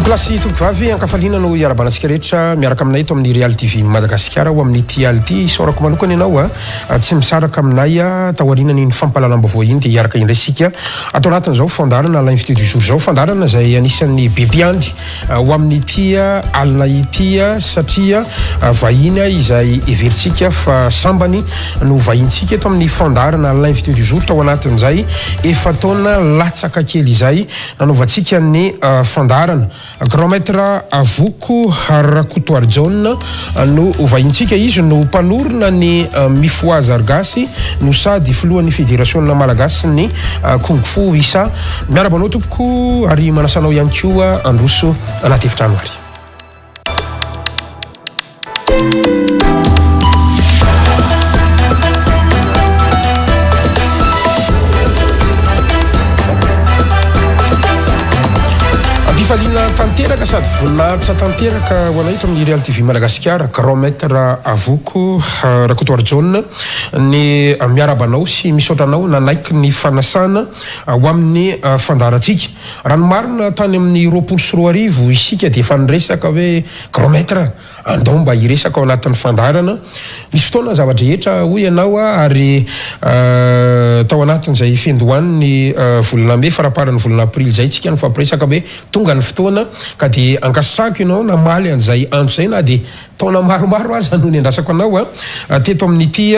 Tompokolahy sy tompokovavy, ankafaliana no iarahabana antsika rehetra miaraka aminay eto amin'ny Real TV Madagasikara ho amin'ity alina ity. Isaorako manokana ianao a, tsy misaraka aminay taorianan'iny fampahalalam-baovao iny dia hiaraka indray isika ato anatin'izao fandaharana L'invité du jour izao, fandaharana izay anisan'ny be mpiandry ho amin'ity alina ity satria vahiny izay heverintsika fa sambany no vahintsika eto amin'ny fandaharana L'invité du jour tao anatin'izay efa-taona latsaka kely izay nanaovantsika ny fandaharana. Grand Maître Avoko Rakotoarijaona no vahintsika, izy no mpanorina ny Mifohaza Ry Gasy no sady filohan'ny Federasiona Malagasin'ny Kung Fu Wisa. Miarahaba anao tompoko ary manasa anao ihany koa handroso anaty efitrano ary. Ampifaliana tanteraka sady voninahitra tanteraka ho anay eto amin'ny Real TV Madagasikara, Grand Maître Avoko Rakotoarijaona ny miarahaba anao sy misaotra anao nanaiky ny fanasana ho amin'ny fandaharantsika. Raha ny marina tany amin'ny 2020 isika dia efa niresaka hoe Grand Maître andao mba hiresaka ao anatin'ny fandaharana. Misy fotoana ny zava-drehetra hoy ianao ary tao anatin'izay fiandohan'ny volana mey faramparan'ny volana aprily izay tsika nifampiresaka hoe tonga ny fotoana ka dia ankasitrahako ianao namaly an'izay antso izay na dia taona maromaro aza no niandrasako anao teto amin'ity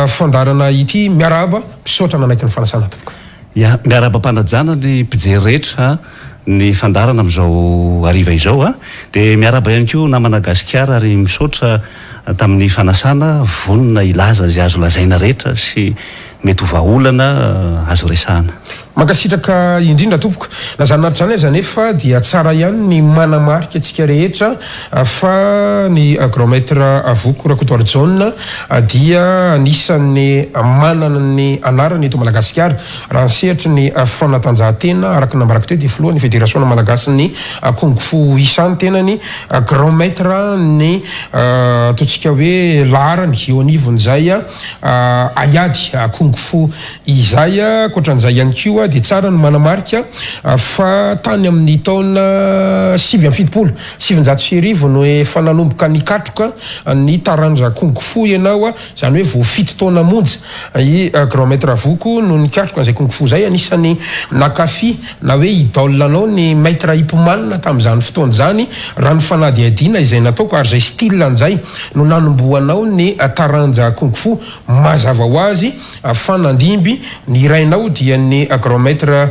fandaharana ity. Miarahaba, misaotra nanaiky ny fanasana tompoko. Ya, miarahaba am-panajana ny mpijery rehetra ny fandaharana amin'izao hariva izao a. Dia miarahaba ihany koa namana Gasikara ary misaotra tamin'ny fanasana, vonona hilaza izay azo lazaina rehetra sy mety ho vahaolana azo resahana. Mankasitraka indrindra tompoko. Na izany na tsy izany aza anefa dia tsara ihany ny manamarika antsika rehetra fa ny Grand Maître Avoko Rakotoarijaona dia anisan'ny manana ny anarany eto Madagasikara raha ny sehatry ny fanatanjahantena. Araka ny nambarako teo dia filohan'ny Federasiona Malagasin'ny Kung Fu Wisa ny tenany, Grand Maître ny ataontsika hoe laharany eo anivon'izay haiady Kung Fu Izay, ankoatran'izay ihany koa dia tsara ny manamarika fa tany amin'ny taona 1979 no efa nanomboka nikatroka ny taranja Kung Fu ianao, izany hoe vao fito taona monja i Grand Maître Avoko no nikatroka an'izay Kung Fu izay. Anisan'ny nankafy na hoe idole anao ny Maître Ip Man tamin'izany fotoana izany raha ny fanadihadiana izay nataoko ary izay style an'izay no nanombohanao ny taranja Kung Fu. Mazava ho azy fa nandimby ny rainao dia ny Grand Maître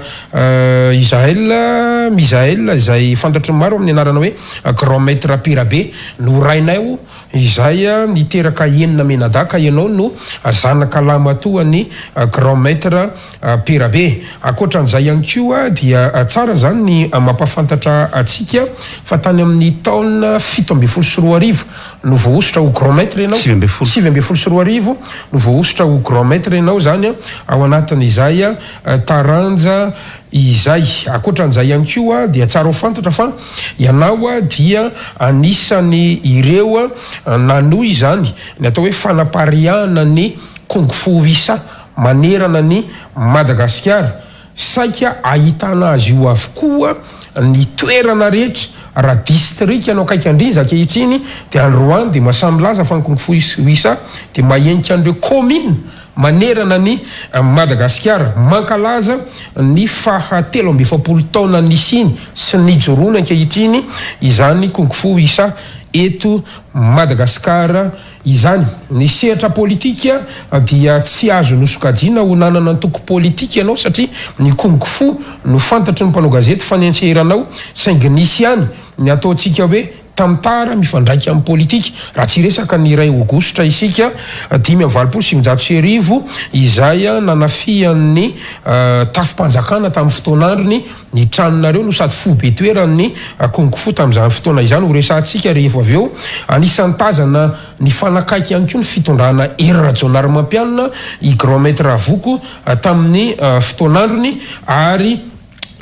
Isaël, Misaël, izay fantatry ny maro amin'ny anarana hoe Grand Maître Pirabe no rainao izay niteraka enina mianadahy ka ianao no zanaka lahimatoan'ny Grand Maître Pirabe. Ankoatran'izay ihany koa dia tsara izany ny mampahafantatra antsika fa tany amin'ny taona 2017 no voahosotra ho grand maître ianao, 19. 2019 no voahosotra ho grand maître ianao izany ao anatin'izay taranja izay. Ankoatran'izay ihany koa dia tsara ho fantatra fa ianao dia anisan'ny ireo nanohy izany ny atao hoe fanapariahana ny Kung Fu Wisa manerana an'i Madagasikara. Saika ahitana azy io avokoa ny toerana rehetra, raha distrika no akaiky andriza ankehitriny dia androany dia mahasahy milaza fa ny Kung Fu Wisa dia mahenika an'ireo kaominina manerana an'i Madagasikara. Mankalaza ny faha 43 taona nisiany sy nijoroany ankehitriny izany Kung Fu Wisa eto Madagasikara Izany. Ny sehatra politika dia tsy azo nosokajiana ho nanana antoko politika ianao satria ny Kung Fu no fantatry ny mpanao gazety fa niantseheranao saingy nisy ihany ny ataontsika hoe tantara mifandraika amin'ny politika raha tsy hiresaka ny iray aogositra isika 1985 izay nanafihan'ny tafi-panjakana tamin'ny fotoan'androny Ny tranonareo no sady foibe toeran'ny Kung Fu tamin'izany fotoana izany. Ho resahantsika rehefa avy eo. Anisan'ny tazana nifanakaiky ihany koa ny fitondrana Hery Rajaonarimampianina i Grand Maître Avoko tamin'ny fotoan'androny ary.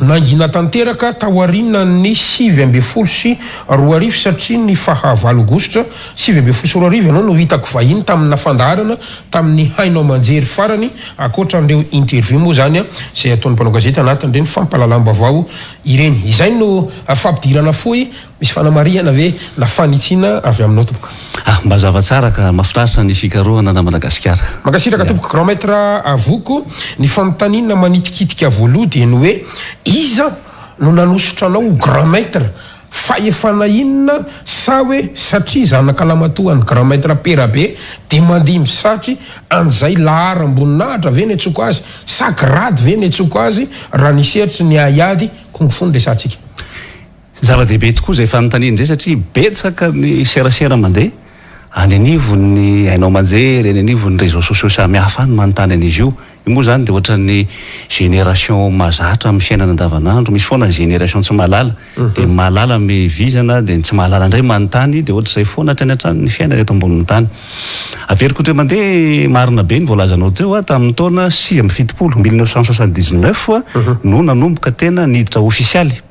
Nangina tanteraka taorianan'ny 2019 satria ny faha 8 aogositra 2019 ianao no hitako vahiny tamina fandaharana tamin'ny haino aman-jery farany, ankoatra an'ireo interview moa izany izay ataon'ny mpanao gazety anatin'ireny fampahalalam-baovao ireny. Izay no fampidirana fohy. Misy fanamarihana ve na fanitsiana avy aminao tompoko? Ah, mazava tsara ka, mahafinaritra ny fikarohana ana Madagasikara. Mankasitraka tompoko Grand Maître Avoko. Ny fanontaniana manitikitika voaloha dia ny hoe iza no nanosotra anao ho Grand Maître? Fahefana inona sa hoe satria zanaka lamatoa an'i Grand Maître Perabe dia mandimby satry an'izay laharam-boninahitra ve ny antsoiko azy sa grade ve ny antsoiko azy raha ny sehatry ny haiady kung fu no resahantsika? Zava-dehibe tokoa izay fanontaniana izay satria betsaka ny serasera mandeha any anivon'ny haino aman-jery, any anivon'ny réseaux sociaux samihafa any manontany an'izy io. Io moa izany dia ohatran'ny génération mahazatra amin'ny fiainana andavanandro, misy foana ny génération tsy mahalala, dia ny mahalala mivizana, dia ny tsy mahalala indray manontany, dia ohatr'izay foana hatrany hatrany ny fiainana eto ambonin'ny tany. Averiko indray mandeha, marina be ny voalazanao teo, tamin'ny taona 79, 1979, no nanomboka tena niditra ofisialy.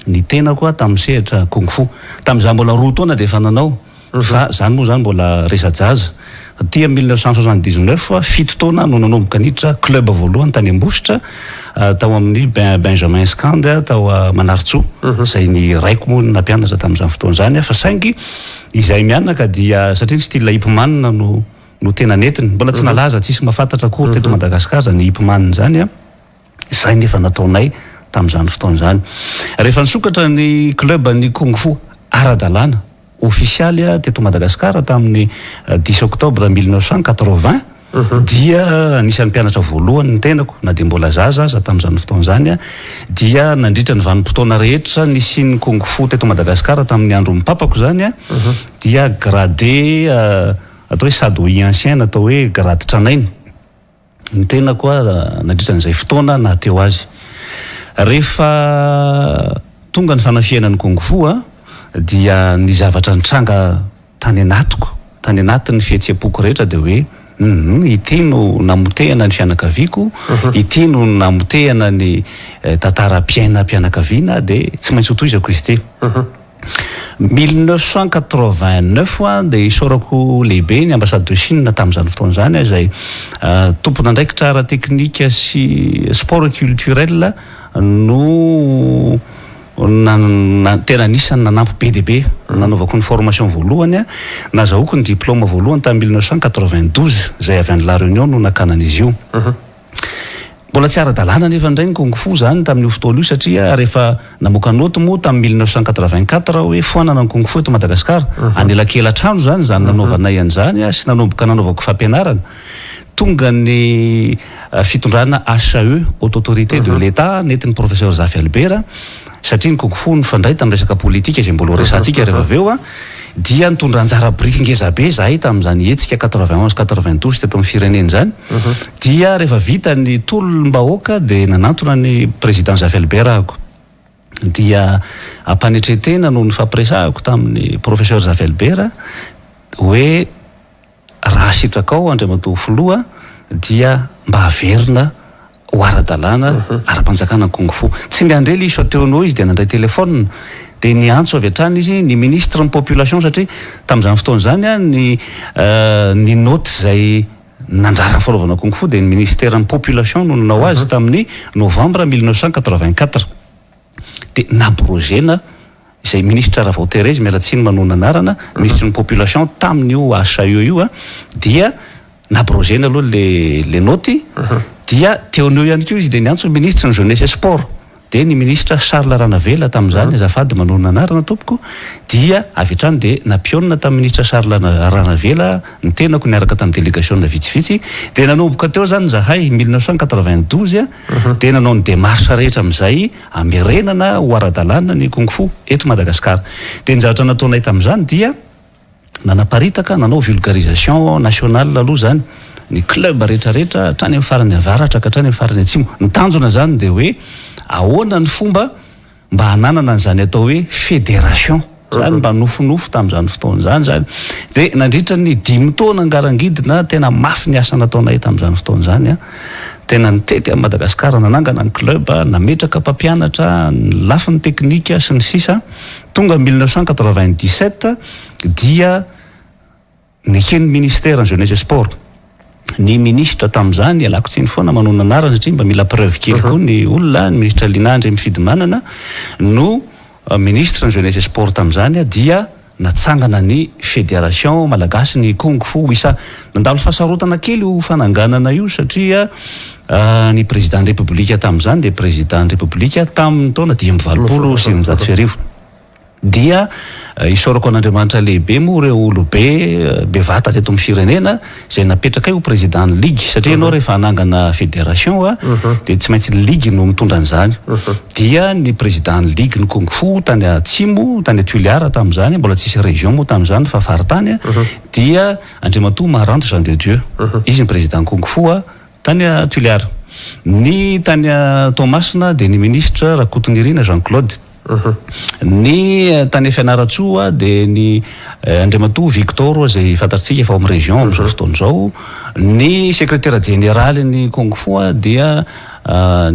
ny tenako tamin'ny sehatra kung fu. Tamin'izaho mbola 2 taona dia efa nanao, fa izany moa izany mbola resa-jaza. Aty amin'ny 1979, 7 taona no nanomboka niditra club voalohany tany Ambositra, tao amin'ny Benjamin Scandy tao Manarintsoa, izay ny raiko moa no nampianatra tamin'izany fotoana izany, fa saingy izahay mianaka dia satria ny style Ip Man no no tena nentiny, mbola tsy nalaza, tsisy mahafantatra akory teto Madagasikara izany Ip Man izany. Izay no efa nataonay tamin'izany fotoana izany. Rehefa nisokatra ny club ny Kung Fu ara-dalàna, ofisialy, teto Madagasikara tamin'ny dix octobre 1980 dia anisan'ny mpianatra voalohany ny tenako, na dia mbola zaza aza tamin'izany fotoana izany, dia nandritra ny vanim-potoana rehetra nisian'ny Kung Fu teto Madagasikara tamin'ny andron'ny papako izany dia gradé atao hoe Sadoi ancien natao hoe grade tranainy. ny tenako nandritra an'izay fotoana naha teo azy. Rehefa tonga ny fanafihana ny Kung Fu dia ny zavatra nitranga tany anatiko, tany anatin'ny fihetseham-poko rehetra dia hoe hum ity no namotehana ny fianakaviako, ity no namotehana ny tantaram-piainam-pianakaviana dia tsy maintsy hotohizako izy ity. 1989 dia isaorako lehibe ny ambassade de Chine tamin'izany fotoana izany izay tompon'andraikitra ara-teknika sy sport culturel no tena anisan'ny nanampy be dia be nanaovako ny formation voalohany, nazahoako ny diplôme voalohany tamin'ny 1992 izay avy any La Réunion no nakana an'izy io. Mbola tsy ara-dalàna anefa indray ny Kung Fu izany tamin'io fotoana io satria rehefa namoaka naoty moa tamin'ny 1984 hoe foanana ny Kung Fu eto Madagasikara, anelakelan-trano izany izany nanaovanay an'izany sy nanomboka nanaovako fampianarana, tonga ny fitondrana HAE, Haute Autorité de l'Etat, nentin'ny Professeur Zafy Albert, satria ny Kung Fu nifandray tamin'ny resaka politika izay mbola horesahantsika rehefa avy eo, dia nitondra anjara biriky ngeza be izahay tamin'izany hetsika 91 92 teto amin'ny firenena izany, dia rehefa vita ny tolom-bahoaka dia nanantona ny Président Zafy Albert ahako, dia am-panetren-tena no nifampiresahako tamin'ny Professeur Zafy Albert hoe Raha sitrakao Andriamatoa Filoha dia mba averina ho ara-dalàna, ara-panjakana ny Kung Fu. Tsy niandry ela izy fa teo no eo izy dia nandray téléphone dia niantso avy hatrany izy ny ministre ny population satria tamin'izany fotoana izany ny ny note izay nandrara ny fanaovana Kung Fu dia ny ministère ny population no nanao azy tamin'ny novembre 1984. Dia nabrogena izay minisitra Ravao Thérèse, miala tsiny manonona anarana, minisitry ny population tamin'io HAE io dia nabrogena aloha le le naoty dia teo no eo ihany koa izy dia niantso ny minisitry ny jeunesse et sport dia ny minisitra Charles Ranavela tamin'izany, azafady manonona anarana tompoko, dia avy hatrany dia nampionona tamin'ny minisitra Charles Ranavela ny tenako niaraka tamin'ny delegasiona vitsivitsy dia nanomboka teo izany izahay 1992 dia nanao ny démarche rehetra amin'izay hamerenana ho ara-dalàna ny Kung Fu eto Madagasikara. Dia ny zavatra nataonay tamin'izany dia nanaparitaka, nanao vulgarisation nationale aloha izany, ny club rehetrarehetra hatrany amin'ny farany avaratra ka hatrany amin'ny farany atsimo. Ny tanjona izany dia hoe ahoana ny fomba mba hananana an'izany atao hoe fédération izany, mba nofinofy tamin'izany fotoana izany izany. Dia nandritra ny dimy taona ngarangidina tena mafy ny asa nataonay tamin'izany fotoana izany. Tena nitety an'i Madagasikara, nanangana ny club, nametraka mpampianatra, ny lafiny teknika sy ny sisa. Tonga 1997 dia neken'ny ministère ny jeunesse et sport. Ny ministra tamin'izany, ialako tsiny foana manonona anarana satria mba mila preuve kely koa ny olona, ny ministra Lina Andriamifidimanana no ministre ny jeunesse et sport tamin'izany dia natsangana ny Fédération Malagasy ny Kung Fu Wisa. Nandalo fahasarotana kely io fananganana io satria ny président ny Repoblika tamin'izany dia président ny Repoblika tamin'ny taona 1985. Dia isaorako an'Andriamanitra lehibe moa ireo olobe bevata teto amin'ny firenena izay napetrakay ho président ny ligue satria ianao rehefa hanangana fédération dia tsy maintsy ny ligue no mitondra an'izany. Dia ny président ny ligue ny Kung Fu tany atsimo, tany Tuliara tamin'izany, mbola tsisy région moa tamin'izany fa faritany, dia Andriamatoa Maranto Jean de Dieu. Izy ny président Kung Fu tany Tuliara. Ny tany Toamasina dia ny ministre Rakotonirina Jean Claude. Ny tany Fianarantsoa dia ny Andriamatoa Victor izay fantatsika efa ao amin'ny région amin'izao fotoana izao. Ny secrétaire jeneraly ny Kung Fu dia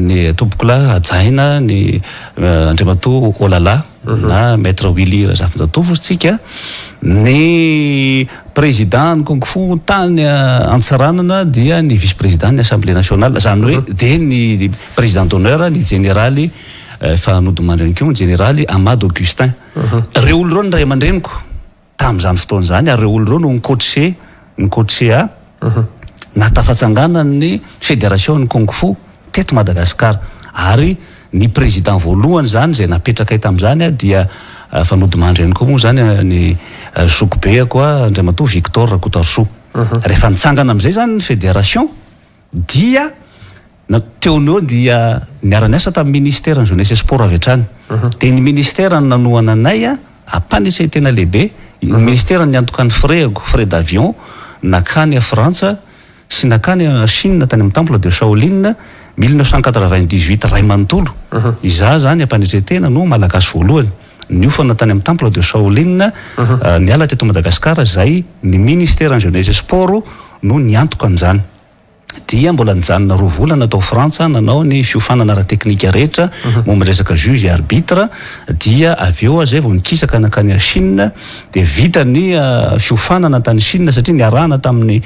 ny tompokolahy hajaina ny Andriamatoa Olala na Maître Willy Razafinjatovo isika. Ny président ny Kung Fu tany Antsiranana dia ny vice président ny Assemblée nationale, izany hoe dia ny président d'honneur ny jeneraly efa nodimandry ihany koa ny jeneraly Amado Augustin. Ireo olona ireo ny ray aman-dreniko tamin'izany fotoana izany ary ireo olona ireo no ni-coacher, ni-coacher ahy nahatafatsangana ny fédération ny Kung Fu teto Madagasikara. Ary ny président voalohany izany izay napetrakay tamin'izany dia efa nodimandry ihany koa moa izany ny zokibeako Andriamatoa Victor Rakotoarisoa. Rehefa nitsangana amin'izay izany ny fédération dia Na teo no eo dia niara-niasa tamin'ny ministeran'ny jeunesse et sport avy hatrany. Dia ny ministera no nanohana anay ampanetren-tena lehibe. Ny ministera no niantoka ny frais-ko, frais d'avion, nakany Frantsa sy nakany Chine tany amin'ny temple de Shaolin 1998 ray manontolo. Izaho izany ampanetren-tena no Malagasy voalohany niofana tany amin'ny temple de Shaolin niala teto Madagasikara izay ny ministeran'ny jeunesse et sport no niantoka an'izany. Dia mbola nijanona 2 volana tao Frantsa nanao ny fiofanana ara-teknika rehetra momba ny resaka juge et arbitre, dia avy eo aho zay vao nikisaka nankany Chine, dia vita ny fiofanana tany Chine satria niarahana tamin'ny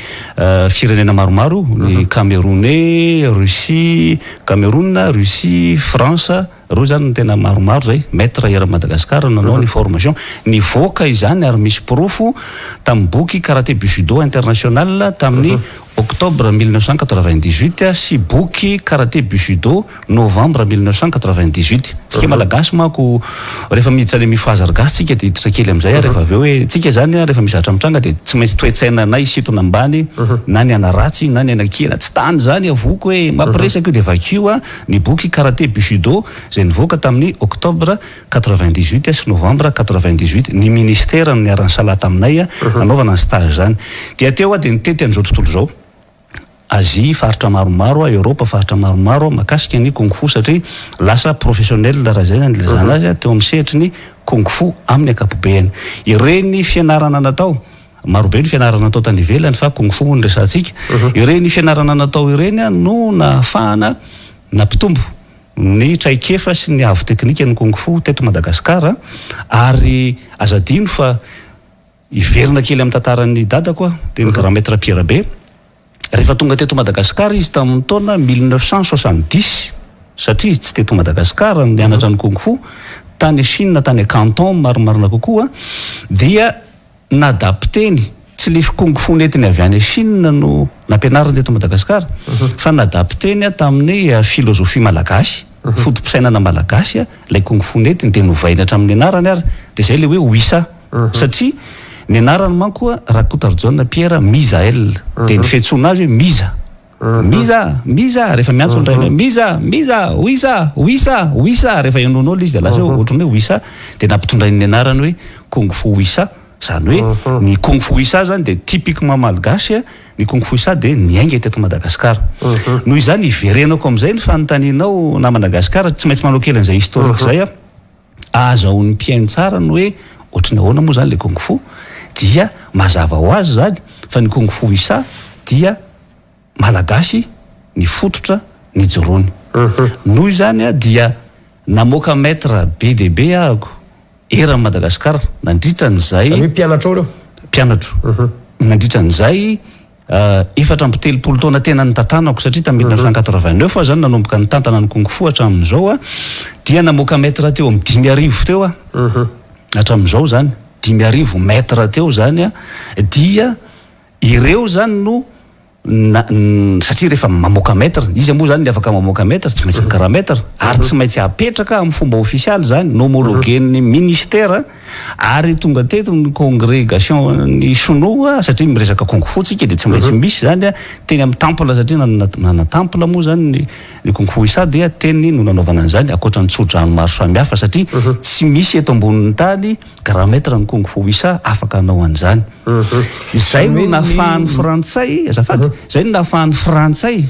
firenena maromaro, ny Camerounais, Russie, Cameroun, Russie, France, Reo zany no tena maromaro zay, maître eran'i Madagascar nanao ny formation, nivoaka izany ary misy porofo tamin'ny boky Karate Bushido International tamin'ny octobre 1998 sy boky Karate Bushido novembre 1998. Tsika Malagasy manko rehefa miditra any mifohaza ry gasy tsika dia hiditra kely amin'izay rehefa avy eo hoe tsika zany rehefa misy zavatra mitranga dia tsy maintsy toe-tsaina anay hisintona ambany na ny hanaratsy na ny hanakiana, tsy tany zany avoko hoe mampiresaka io dia vakio Ny boky Karate Bushido izay nivoaka tamin'ny octobre 98 sy novembre 98, ny ministera no niara-nisalahy taminay nanaovana ny stage izany. Dia teo aho dia nitety an'izao tontolo izao, Asie faritra maromaro, Eoropa faritra maromaro mahakasika ny Kung Fu satria lasa professionnel raha izay no ilazana azy teo amin'ny sehatry ny Kung Fu amin'ny ankapobeany. Ireny fianarana natao. Marobe ny fianarana natao tany ivelany fa kung fu moa no resahantsika. Ireny fianarana natao ireny no nahafahana nampitombo ny traikefa sy ny avo teknikan'ny kung fu teto Madagasikara ary aza adino fa hiverina kely amin'ny tantaran'ny dadako aho dia ny grand maître Pierre Be. Rehefa tonga teto Madagasikara izy tamin'ny taona 1970, satria izy tsy teto Madagasikara no nianatra ny kung fu, tany Chine, tany Canton marimarina kokoa, dia Nadapteny, tsy le kung fu nentiny avy any Chine no nampianariny teto Madagasikara fa nadapteny tamin'ny filozofia malagasy, foto-pisainana malagasy ilay kung fu nentiny dia novainy hatramin'ny anarany ary dia izay ilay hoe Wisa satria ny anarany manko Rakotoarijaona Pierre Mizael dia ny fiantsoana azy hoe Miza. Miza! Miza! Rehefa miantso ny rainy hoe Miza! Miza! Wisa! Wisa! Wisa! Rehefa henoinao ilay izy dia lasa hoe ohatran'ny hoe Wisa dia nampitondrainy ny anarany hoe Kung Fu Wisa. Izany hoe ny Kung Fu Wisa izany dia typiquement malgache, ny Kung Fu Wisa dia niainga teto Madagasikara. Noho izany hiverenako amin'izay ny fanontanianao namana Gasikara, tsy maintsy manao kely an'izay historique izay aho. Ahazahoan'ny mpihaino tsara ny hoe ohatran'ny ahoana moa izany ilay Kung Fu dia mazava ho azy izany fa ny Kung Fu Wisa dia Malagasy. ny fototra nijoroany. Noho izany dia namoaka maître be dia be ahako eran'i Madagasikara nandritra an'izay. Izany hoe mpianatrao ireo? Mpianatro. Nandritra an'izay 34 taona tena nitantanako, satria tamin'ny 1989 aho izany nanomboka nitantana ny Kung Fu hatramin'izao, dia namoaka maître teo amin'ny 5000 teo aho. Hatramin'izao izany, 5000 maître teo izany, dia ireo izany no na, satria rehefa mamoaka maître, iza moa izany ny afaka mamoaka maître? Tsy maintsy ny grand maître, ary tsy maintsy apetraka amin'ny fomba ofisialy izany, nomologen'ny ministera, ary tonga teto ny congrégation ny sinoa, satria miresaka kung fu tsika dia tsy maintsy misy izany teny amin'ny temple, satria nanana temple moa izany ny ny kung fu isa dia teny no nanaovana an'izany, ankoatra ny tso-drano maro samihafa, satria tsy misy eto ambonin'ny tany grand maître ny kung fu isa afaka hanao an'izany. Izay no nahafahan'ny frantsay, azafady, izay no nahafahan'ny frantsay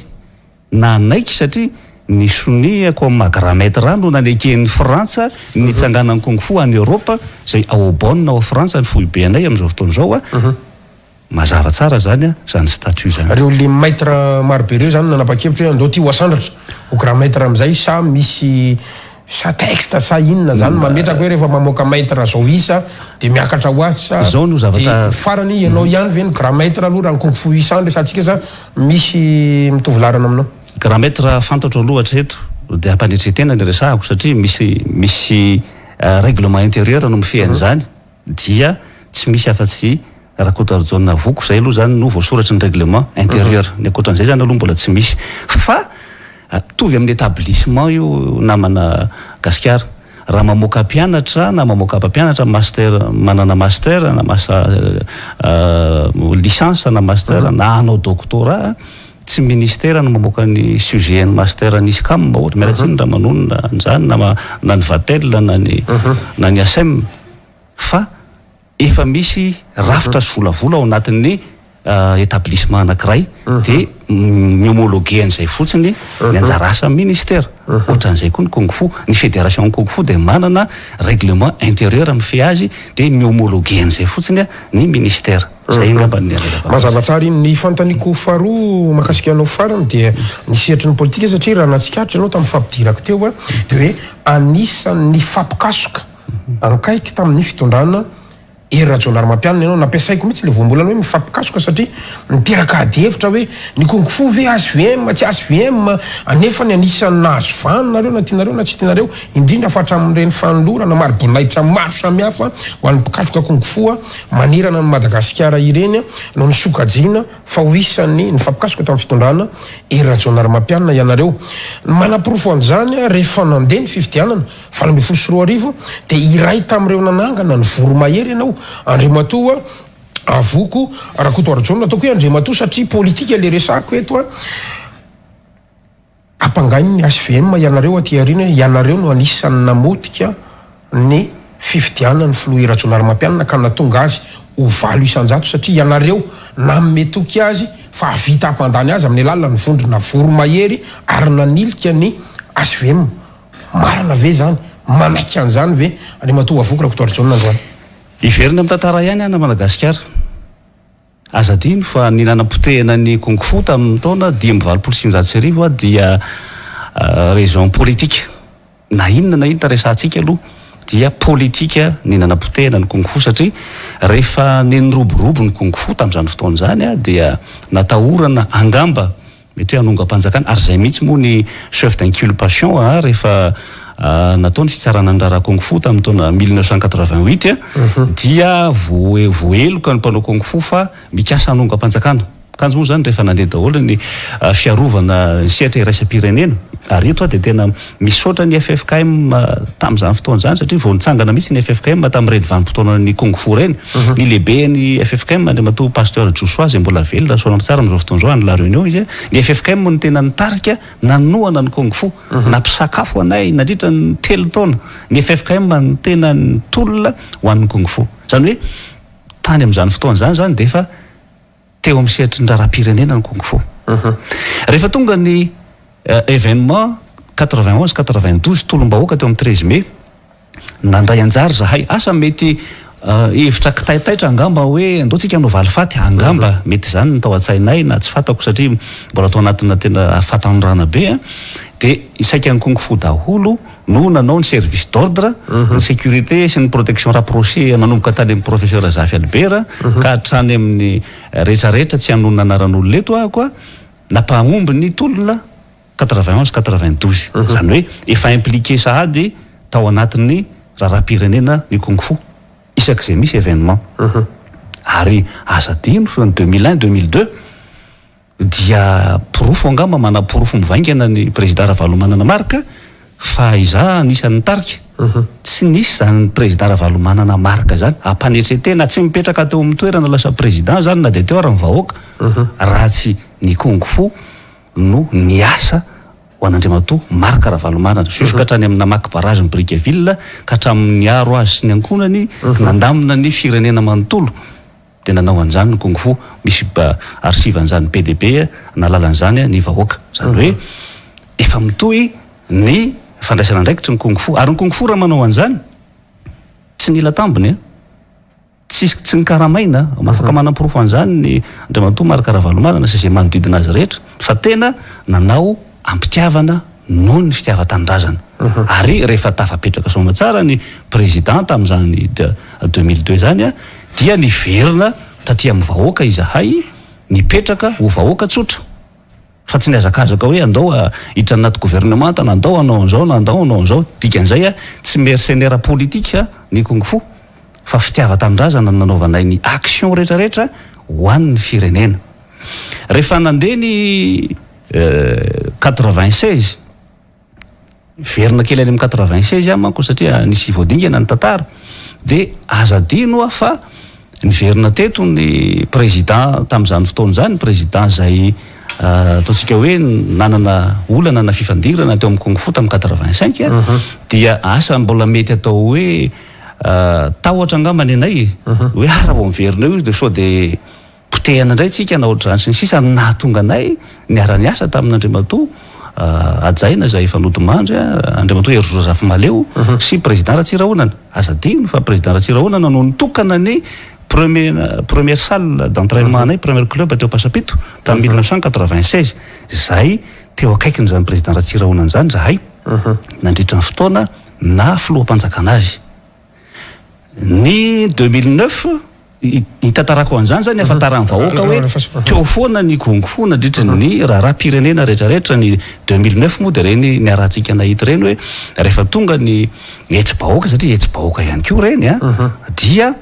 nanaiky, satria ny soniako amin'ny maha grand maître ahy no naneken'ny Frantsa ny nitsanganan'ny kung fu any Eoropa, izay ao Bonn ao Frantsa ny foibenay amin'izao fotoana izao. Mazava tsara zany zany statut zany. Reo le maitre maro be reo zany nanapa-kevitra hoe andao ty ho asandratra ho grand maitre amizay sa misy sa texte sa inona zany mametraka hoe rehefa mamoaka maitre zao isa de miakatra ho azy sa Zao no zavatra de farany ianao ihany ve no grand maitre aloha raha ny kung fu isa no resahantsika sa misy mitovy laharana aminao? Grand maitre fantatro aloha hatreto de ampanetren-tena ny resahako satria misy misy règlement intérieur no mifehy an'izany dia tsy misy afa-tsy Rakotoarijaona Avoko, izay aloha izany no voasoratry ny règlement intérieur, ny ankoatran'izay izany aloha mbola tsy misy fa mitovy amin'ny établissement io namana Gasikara, raha mamoaka mpianatra na mamoaka mpampianatra master manana master na master licence na master na hanao doctorat, tsy ministera no mamoaka ny sujet ny master ny ISCAM ohatra, miala tsiny raha manonona an'izany na na ny Vatel na ny na ny ACEM fa Efa misy rafitra sy volavola ao anatin'ny établissement anankiray dia mi-homologuer an'izay fotsiny ny anjara asan'ny ministera. Ohatran'izay koa ny Kung Fu. Ny fédération ny Kung Fu dia manana règlement intérieur mifehy azy dia mi-homologuer an'izay fotsiny ny ministera. Izay angamba ny anazavako azy. Mazava tsara iny. Ny fanontaniako faharoa mahakasika anao farany dia ny sehatry ny politika satria raha nahatsikaritra ianao tamin'ny fampidirako teo dia hoe anisan'ny nifampikasoka Akaiky tamin'ny fitondrana Hery Rajaonarimampianina ianao, nampiasaiko mihitsy ilay voambolana hoe mifampikasoka satria niteraka adihevitra hoe ny kung fu ve HVM tsy HVM, anefa ny anisan'ny nahazo vahana nareo na tianareo na tsy tianareo, indrindra fa hatramin'ireny fanolorana mari-boninahitra maro samihafa ho an'ny mpikatroka kung fu manerana an'i Madagasikara ireny no nisokajiana fa ho isan'ny nifampikasoka tamin'ny fitondrana Hery Rajaonarimampianina ianareo. Ny manaporofo an'izany rehefa nandeha ny fifidianana 2018 dia iray tamin'ireo nanangana ny Voromahery ianao Andriamatoa Avoko Rakotoarijaona, ataoko hoe Andriamatoa satria politika ilay resahako eto a. Ampangain'ny HVM ianareo aty aoriana hoe ianareo no anisan'ny namotika ny fifidianan'ny filoha Rajaonarimampianina ka nahatonga azy ho 8% satria ianareo nanome toky azy fa hahavita hampandany azy amin'ny alalan'ny vondrona Voromahery ary nanilika ny HVM. Marina ve izany? Manaiky an'izany ve Andriamatoa Avoko Rakotoarijaona androany? Hiverina amin'ny tantara ihany aho na Madagasikara. Aza adino fa ny nanapotehana ny Kung Fu tamin'ny taona 1985 dia raison politique. Na inona na inona resahantsika aloha dia politika ny nanapotehana ny Kung Fu satria rehefa niroborobo ny Kung Fu tamin'izany fotoana izany dia natahorana angamba Mety hoe hanongam-panjakana, ary izay mihitsy moa ny chef d'inculpation rehefa natao ny fitsarana ny raharaha Kung Fu tamin'ny taona 1988 dia voaheloka ny mpanao Kung Fu fa mikasa hanongam-panjakana. Kanjo moa izany rehefa nandeha daholo ny fiarovana ny sehatra iraisam-pirenena, ary eto aho dia tena Misaotra ny ffkm tamin'izany fotoana izany satria vao nitsangana mihitsy ny ffkm tamin'ireny vanim-potoanan'ny Kung Fu ireny. Ny lehiben'ny ffkm Andriamatoa Pasteur Josoa izay mbola velona soanamitsara amin'izao fotoana izao any La Réunion izy. Ny ffkm no tena nitarika nanohana ny Kung Fu. Nampisakafo anay nandritra ny 3 taona. Ny ffkm no tena nitolona ho an'ny Kung Fu. Izany hoe tany amin'izany fotoana izany izany dia efa teo amin'ny sehatry ny raharaham-pirenena ny Kung Fu. Rehefa tonga ny événement 91, 92, tolom-bahoaka teo amin'ny 13 mai, nandray anjara izahay. Asa mety Hevitra kitaitaitra angamba hoe andao tsika hanao valifaty, angamba mety izany ny tao an-tsainay na tsy fantako satria mbola tao anatina tena fahatanorana be an, dia saika ny kung fu daholo no nanao ny service d'ordre, ny sécurité sy ny protection rapprochée nanomboka tany amin'ny professeur Zafy Albert ka hatrany amin'ny rehetrarehetra tsy hanonona anaran'olona eto aho koa, nampahomby ny tolona 91 92, izany hoe efa impliqué sahady tao anatin'ny raharaham-pirenena ny kung fu isak'izay misy événement. Ary aza adino fa ny 2001 2002 dia porofo angamba manaporofo mivaingana ny président Ravalomanana Marc fa izaho anisan'ny nitarika. Tsy nisy izany président Ravalomanana Marc izany ampanetren-tena tsy mipetraka teo amin'ny toerana lasa président izany na dia teo ary ny vahoaka raha tsy ny kung fu no niasa ho an'Andriamatoa Marc Ravalomanana jusqu'à hatrany amin'ny namaky barrage ny Brickaville ka hatramin'ny niaro azy sy ny ankohonany nandamina ny firenena manontolo dia nanao an'izany ny Kung Fu misy archive an'izany be dia be nahalala an'izany ny vahoaka izany hoe efa mitohy ny fandraisana andraikitry ny Kung Fu ary ny Kung Fu raha manao an'izany tsy nila tambiny a. Tsisy tsy nikaramaina, afaka manaporofo an'izany ny Andriamatoa Marc Ravalomanana sy izay manodidina azy rehetra fa tena nanao am-pitiavana noho ny fitiavan-tanindrazana. Ary rehefa tafapetraka soamatsara ny Président tamin'izany 2002 izany dia niverina taty amin'ny vahoaka izahay nipetraka ho vahoaka tsotra. Fa tsy nihazakazaka hoe andao hiditra anaty governemanta na andao hanao an'izao na andao hanao an'izao. Dikan'izay tsy mercenaire politique ny Kung Fu fa fitiavan-tanindrazana no nanaovanay ny action rehetra rehetra ho an'ny firenena. Rehefa nandeha ny 86, Miverina kely any amin'ny 86 aho manko satria nisy voadingana ny tantara dia aza adino hoa fa niverina teto ny président tamin'izany fotoana izany, président izay ataontsika hoe nanana olana na fifandirana teo amin'ny Kung Fu tamin'ny 85 dia asa mbola mety atao hoe tahotra angamba ny anay hoe ah raha vao miverina eo izy dia sao dia Potehina indray tsika na ohatr'izany sy ny sisa no nahatonga anay niara-niasa tamin'Andriamatoa Hajaina izay efa nodimandry, Andriamatoa Herizo Razafimahaleo sy Président Ratsirahonana. Aza adino fa Président Ratsirahonana no nitokana ny premier première salle d'entrainement anay, premier club teo Ampasampito tamin'ny 1996. Izay teo akaikin'izany Président Ratsirahonana izany izahay nandritra ny fotoana naha filoham-panjakana azy. Ny 2009, hitantarako an'izany zany hahafantaran'ny vahoaka hoe teo foana ny Kung Fu nandritry ny raharaham-pirenena rehetrarehetra, ny 2009 moa dia ireny niarahantsika nahita ireny hoe rehefa tonga ny hetsi-bahoaka satria hetsi-bahoaka ihany koa ireny an, dia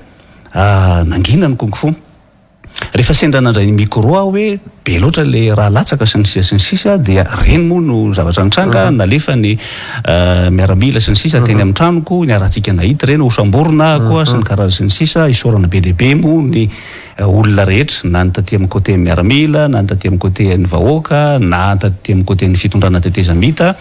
nangina ny Kung Fu. Rehefa sendra nandray ny micro aho hoe be loatra le raha latsaka sy ny sisa sy ny sisa dia reny moa no zavatra nitranga, nalefa ny miaramila sy ny sisa teny amin'ny tranoko, niarahantsika nahita ireny, hosamborina aho koa sy ny karazany sy ny sisa, isaorana be dia be moa ny olona rehetra na ny taty amin'ny côté miaramila na ny taty amin'ny côté ny vahoaka na ny taty amin'ny côté ny fitondrana tetezamita,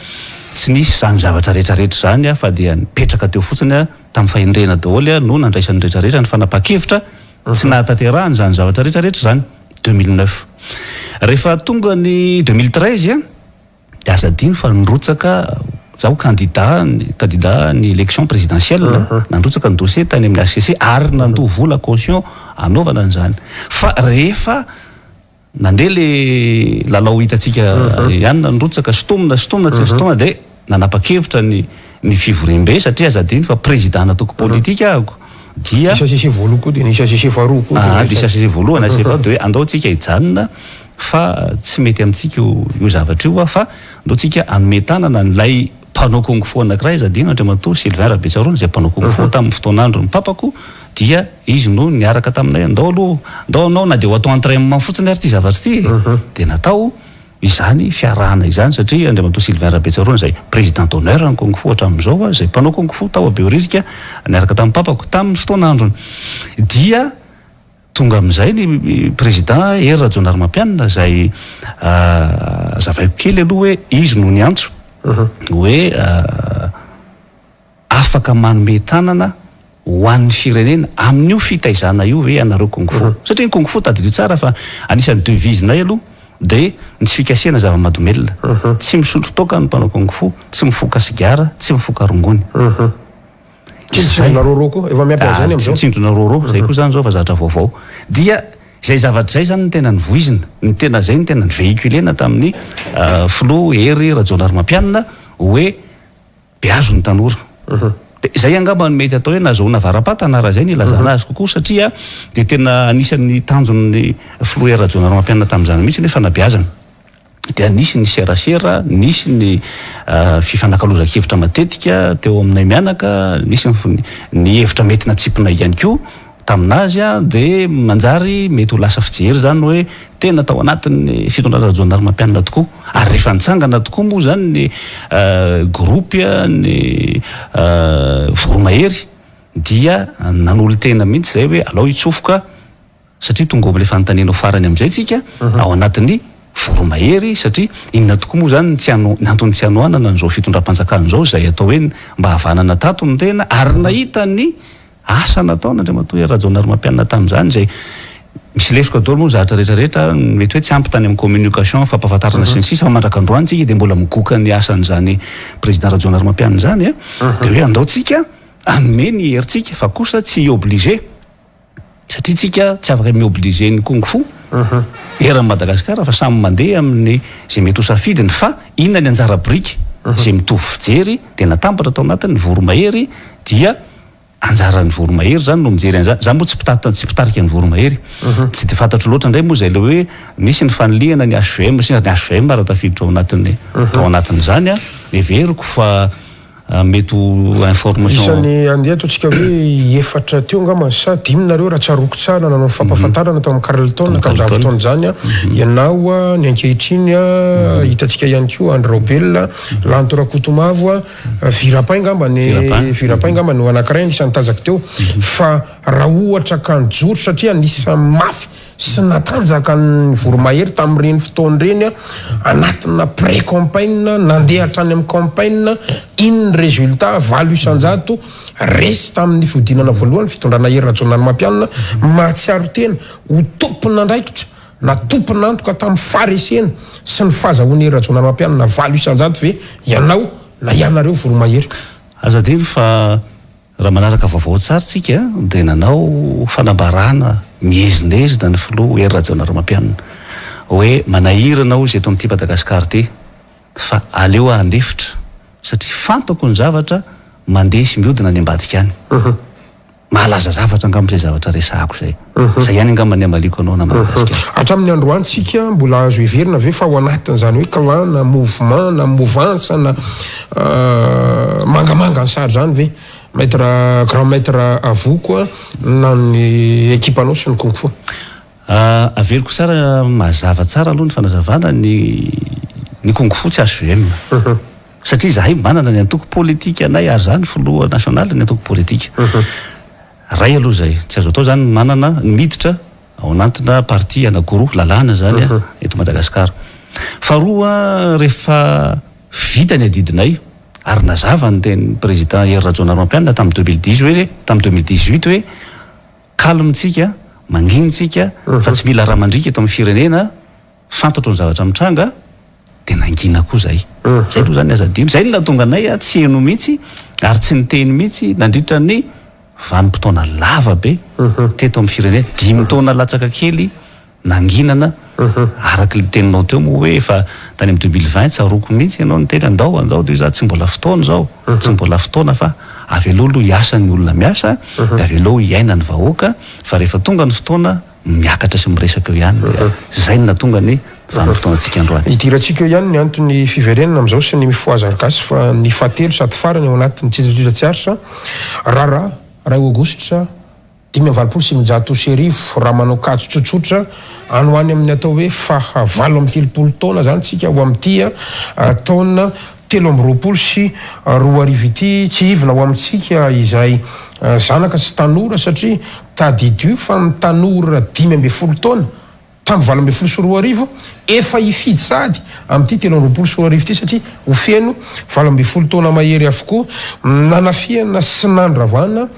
tsy nisy izany zavatra rehetra rehetra izany aho fa dia nipetraka teo fotsiny aho tamin'ny fahendrena daholo no nandraisan'ny rehetra rehetra ny fanapahan-kevitra Tsy nahatanterahana izany zavatra rehetra rehetra izany 2009. Rehefa tonga ny 2013 dia aza adino fa nirotsaka zaho candidat candidat ny élection présidentielle nandrotsaka ny dossier tany amin'ny HCC ary nandoa vola caution hanaovana an'izany. Fa rehefa Nandeha le lalao hitantsika ihany nandrotsaka sintomina sintomina tsy sintomina dia nanapa-kevitra ny ny fivoriambe satria aza adino fa président n'antoko politika ahako dia Nisy HCC voalohany koa dia nisy HCC faharoa koa dia nisy HCC voalohany HCC faharoa dia hoe andao tsika hijanona fa tsy mety amintsika io io zavatra io fa andao tsika hanome tanana an'ilay mpanao kung fu anankiray aza adino Andriamatoa Sylvain Rabetsaroana izay mpanao kung fu tamin'ny fotoan'andron'ny papako dia izy no niaraka taminay andao aloha andao anao na dia ho atao entrainement fotsiny ary ity zavatra ity e dia natao izany fiarahana izany satria Andriamatoa Sylvain Rabetsaroana izay président d'honneur ny kung fu hatramin'izao izay mpanao kung fu tao Behoririka niaraka tamin'ny papako tamin'ny fotoan'androny dia Tonga amin'izay ny président Hery Rajaonarimampianina izay azavaiko kely aloha hoe izy no niantso hoe afaka manome tanana ho an'ny firenena amin'io fitaizana io ve ianareo Kung Fu? Satria ny Kung Fu tadidio tsara fa anisan'ny devise-nay aloha dia ny tsy fikasihana zava-mahadomelina. Tsy misotro toaka ny mpanao Kung Fu, tsy mifoka sigara, tsy mifoka rongony. Tsindrotsindrona rôrô koa, efa miampy an'izany amin'izao. Tsindrotsindrona rôrô, zay koa zany zao fa zatra vaovao. Dia izay zavatra izay zany no tena nivoizina, ny tena izay no tena ni-vehiculer-na tamin'ny filoha Hery Rajaonarimampianina hoe beazo ny tanora. Dia izay angamba no mety atao hoe nahazoana avara-patana raha izay no ilazana azy kokoa satria dia tena anisan'ny tanjon'ny filoha Hery Rajaonarimampianina tamin'izany mihitsy ny hoe fanabeazana. Dia nisy ny serasera, nisy ny fifanakalozan-kevitra matetika teo aminay mianaka, nisy ny hevitra mety natsipinay ihany koa tamin'azy dia manjary mety ho lasa fijery izany hoe tena tao anatin'ny fitondrana Rajaonarimampianina tokoa. Ary rehefa nitsangana tokoa moa izany ny groupe ny Voromahery dia nanolo-tena mihitsy izay hoe alao hitsofoka Satria tonga ao amin'ilay fanontanianao farany amin'izay tsika, ao anatin'ny voromahery, satria inona tokoa moa izany ny tsy hano, ny antony tsy hanohanana an'izao fitondram-panjakana izao, izay atao hoe mba havanana tato ny tena, ary nahita ny asa nataon'Andriamatoa Hery Rajaonarimampianina tamin'izany, izay misy lesoka daholo moa ny zavatra rehetra rehetra, mety hoe tsy ampy tany amin'ny communication, fampahafantarana sy ny sisa, fa mandrak'androany tsika dia mbola migoka ny asan'izany Président Rajaonarimampianina izany, dia hoe andao tsika hanome ny herintsika, fa kosa tsy hi-obliger. Satria tsika tsy afaka mi-obliger ny kung fu eran'i Madagasikara fa samy mandeha amin'ny izay mety ho safidiny fa inona ny anjara biriky izay mitovy fijery dia natambatra tao anatin'ny voromahery dia anjaran'ny voromahery zany no mijery an'izany. Za moa tsy mpitata tsy mpitarika ny voromahery. Tsy dia fantatro loatra indray moa izay ilay hoe nisy ny fanilihana ny HVM sy ny HVM raha tafiditra ao anatin'ny tao anatin'izany an. Heveriko fa Mety ho information. Isan'ny andeha ataontsika hoe efatra teo angamba sa dimy nareo raha tsaroako tsara nanao fampahafantarana tao amin'ny Carlton tamin'izany fotoana izany ianao ny ankehitriny hitantsika ihany koa Andry Raobelina, Lanto Rakotomavo, Virapin angamba ny Virapin angamba no anankiray anisan'ny tazako teo fa raha ohatra ka nijoro satria anisan'ny mafy sy natanjaka ny voromahery tamin'ireny fotoana ireny anatina pré-campaign nandeha hatrany amin'ny campaign, iny ny résultat, 8% resy tamin'ny fihodinana voalohany fitondrana Hery Rajaonarimampianina, mahatsiaro tena ho tompon'andraikitra na tompon'antoka tamin'ny faharesena sy ny fahazahoan'i Hery Rajaonarimampianina 8% ve ianao na ianareo voromahery? Aza adino fa Raha manaraka vaovao tsara tsika dia nanao fanambarana miezinezina ny filoha Hery Rajaonarimampianina hoe manahirana hozy eto amin'ity Madagasikara ity fa aleo aho handefitra satria fantako ny zavatra mandeha sy mihodina any ambadika any. Mahalaza zavatra angamba izay zavatra resahako izay. Izay ihany angamba ny hamaliako anao namana Gasikara. Hatramin'ny androany tsika mbola azo heverina ve fa ao anatin'izany hoe clan na mouvement na mouvance na mangamanga ny sary izany ve Maître Grand Maître Avoko na ny ekipanao sy ny Kung Fu? Averiko tsara mazava tsara aloha ny fanazavana ny ny Kung Fu tsy HVM satria izahay manana ny antoko politika anay ary za ny filoha nasionaly ny antoko politika. Ray aloha izay, tsy azo atao izany ny manana, ny miditra ao anatina parti anankiroa, lalàna izany eto Madagasikara. Faharoa, rehefa vita ny adidinay ary nazava ny tenin'ny Président Hery Rajaonarimampianina tamin'ny 2010 hoe, tamin'ny 2018 hoe calme tsika, mangina tsika fa tsy mila ra mandriaka eto amin'ny firenena, Fantatro ny zavatra mitranga dia nangina koa zay. Zay aloha zany aza adino. Zay no nahatonga anay tsy heno mihitsy ary tsy niteny mihitsy nandritra ny vanim-potoana lava be teto amin'ny firenena. Dimy taona latsaka kely nanginana araka ilay teninao teo moa hoe efa tany amin'ny 2020 tsaroako mihitsy ianao niteny andao andao dia za tsy mbola fotoana izao, tsy mbola fotoana fa avelao aloha hiasa ny olona miasa dia avelao hiaina ny vahoaka fa rehefa tonga ny fotoana miakatra sy miresaka eo ihany dia zay no nahatonga ny vanim-potoanantsika androany. Idirantsika eo ihany ny antony fiverenana amin'izao sy ny mifohaza ry gasy fa ny fahatelo sady farany ao anatin'ny tsindrintsindra tsy aritra raharaha iray aogositra 1985 raha manao kajy tsotsotra any ho any amin'ny atao hoe faha 38 taona izany tsika ho amin'ity taona 2023 ity. Tsihivina ho amintsika izay zanaka sy tanora satria tadidio fa ny tanora 15 taona tamin'ny 2018 efa hifidy sahady amin'ity 2023 ity satria ho feno 18 taona mahery avokoa. Nanafihana sy nandravana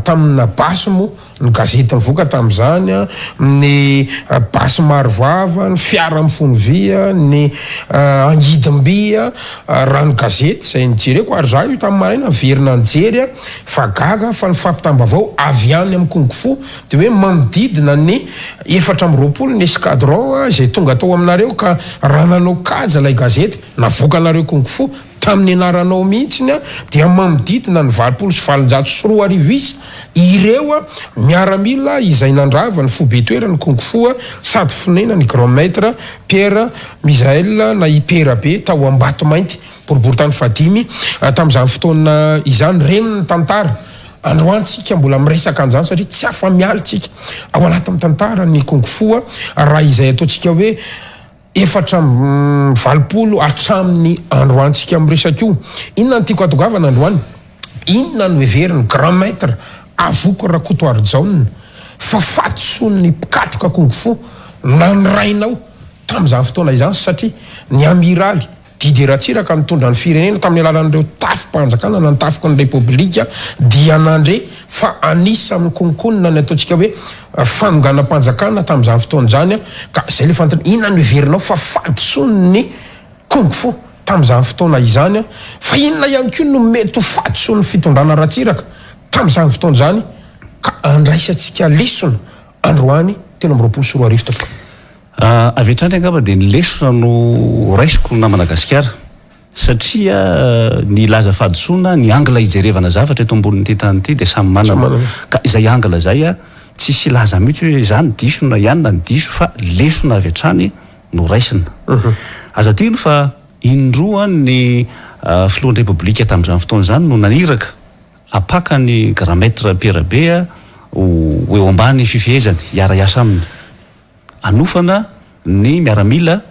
tamina basy moa ny gazety nivoaka tamin'izany, ny basy marovava, ny fiara mifono vy, ny angidim-by, raha ny gazety izay nojereko, ary izaho io tamin'ny maraina niverina nijery fa gaga fa ny fampitam-baovao avy any amin'ny Kung Fu dia hoe manodidina ny 24 ny escadron izay tonga tao aminareo ka raha nanao kajy ilay gazety navoakanareo Kung Fu tamin'ny anaranao mihitsy dia manodidina ny 2800 isa ireo miaramila izay nandrava ny foibe-toeran'ny Kung Fu sady fonenan'ny Grand Maître Pierre Mizael na i Pera Be tao Ambatomainty, boriborintany fahadimy tamin'izany fotoana izany. Reny ny tantara. Androany tsika mbola miresaka an'izany satria tsy afa-miala tsika ao anatin'ny tantara ny Kung Fu raha izay ataontsika hoe 84 hatramin'ny androantsika miresaka io. Inona no tiako hatongavana androany? Inona no heverin'ny Grand Maître Avoko Rakotoarijaona fa fahadisoan'ny mpikatroka Kung Fu na ny rainao tamin'izany fotoana izany satria ny Amiraly Didier Ratsiraka nitondra ny firenena tamin'ny alalan'ireo tafi-panjakana na ny tafiky ny Repoblika dia nandre fa anisan'ny nikononkonona ny ataontsika hoe fanonganam-panjakana tamin'izany fotoana izany ka izay ilay fanontaniana, inona no heverinao fa fahadisoan'ny Kung Fu tamin'izany fotoana izany fa inona ihany koa no mety ho fahadisoan'ny fitondrana Ratsiraka tamin'izany fotoana izany ka andraisantsika lesona androany 2023 tompoko. Avy hatrany angamba dia ny lesona no raisiko namana Gasikara satria ny laza fahadisoana, ny angle hijerevana zavatra eto ambonin'ity tany ity dia samy manana ka izay angle izay tsisy hilaza mihitsy hoe izaho no diso na i anona no diso fa lesona avy hatrany no raisina. Aza adino fa indroa ny filohan'ny Repoblika tamin'izany fotoana izany no naniraka Hapaka ny Grand Maître Pierre Be ho eo ambany fifehezany, hiara-hiasa aminy. Hanofana ny miaramila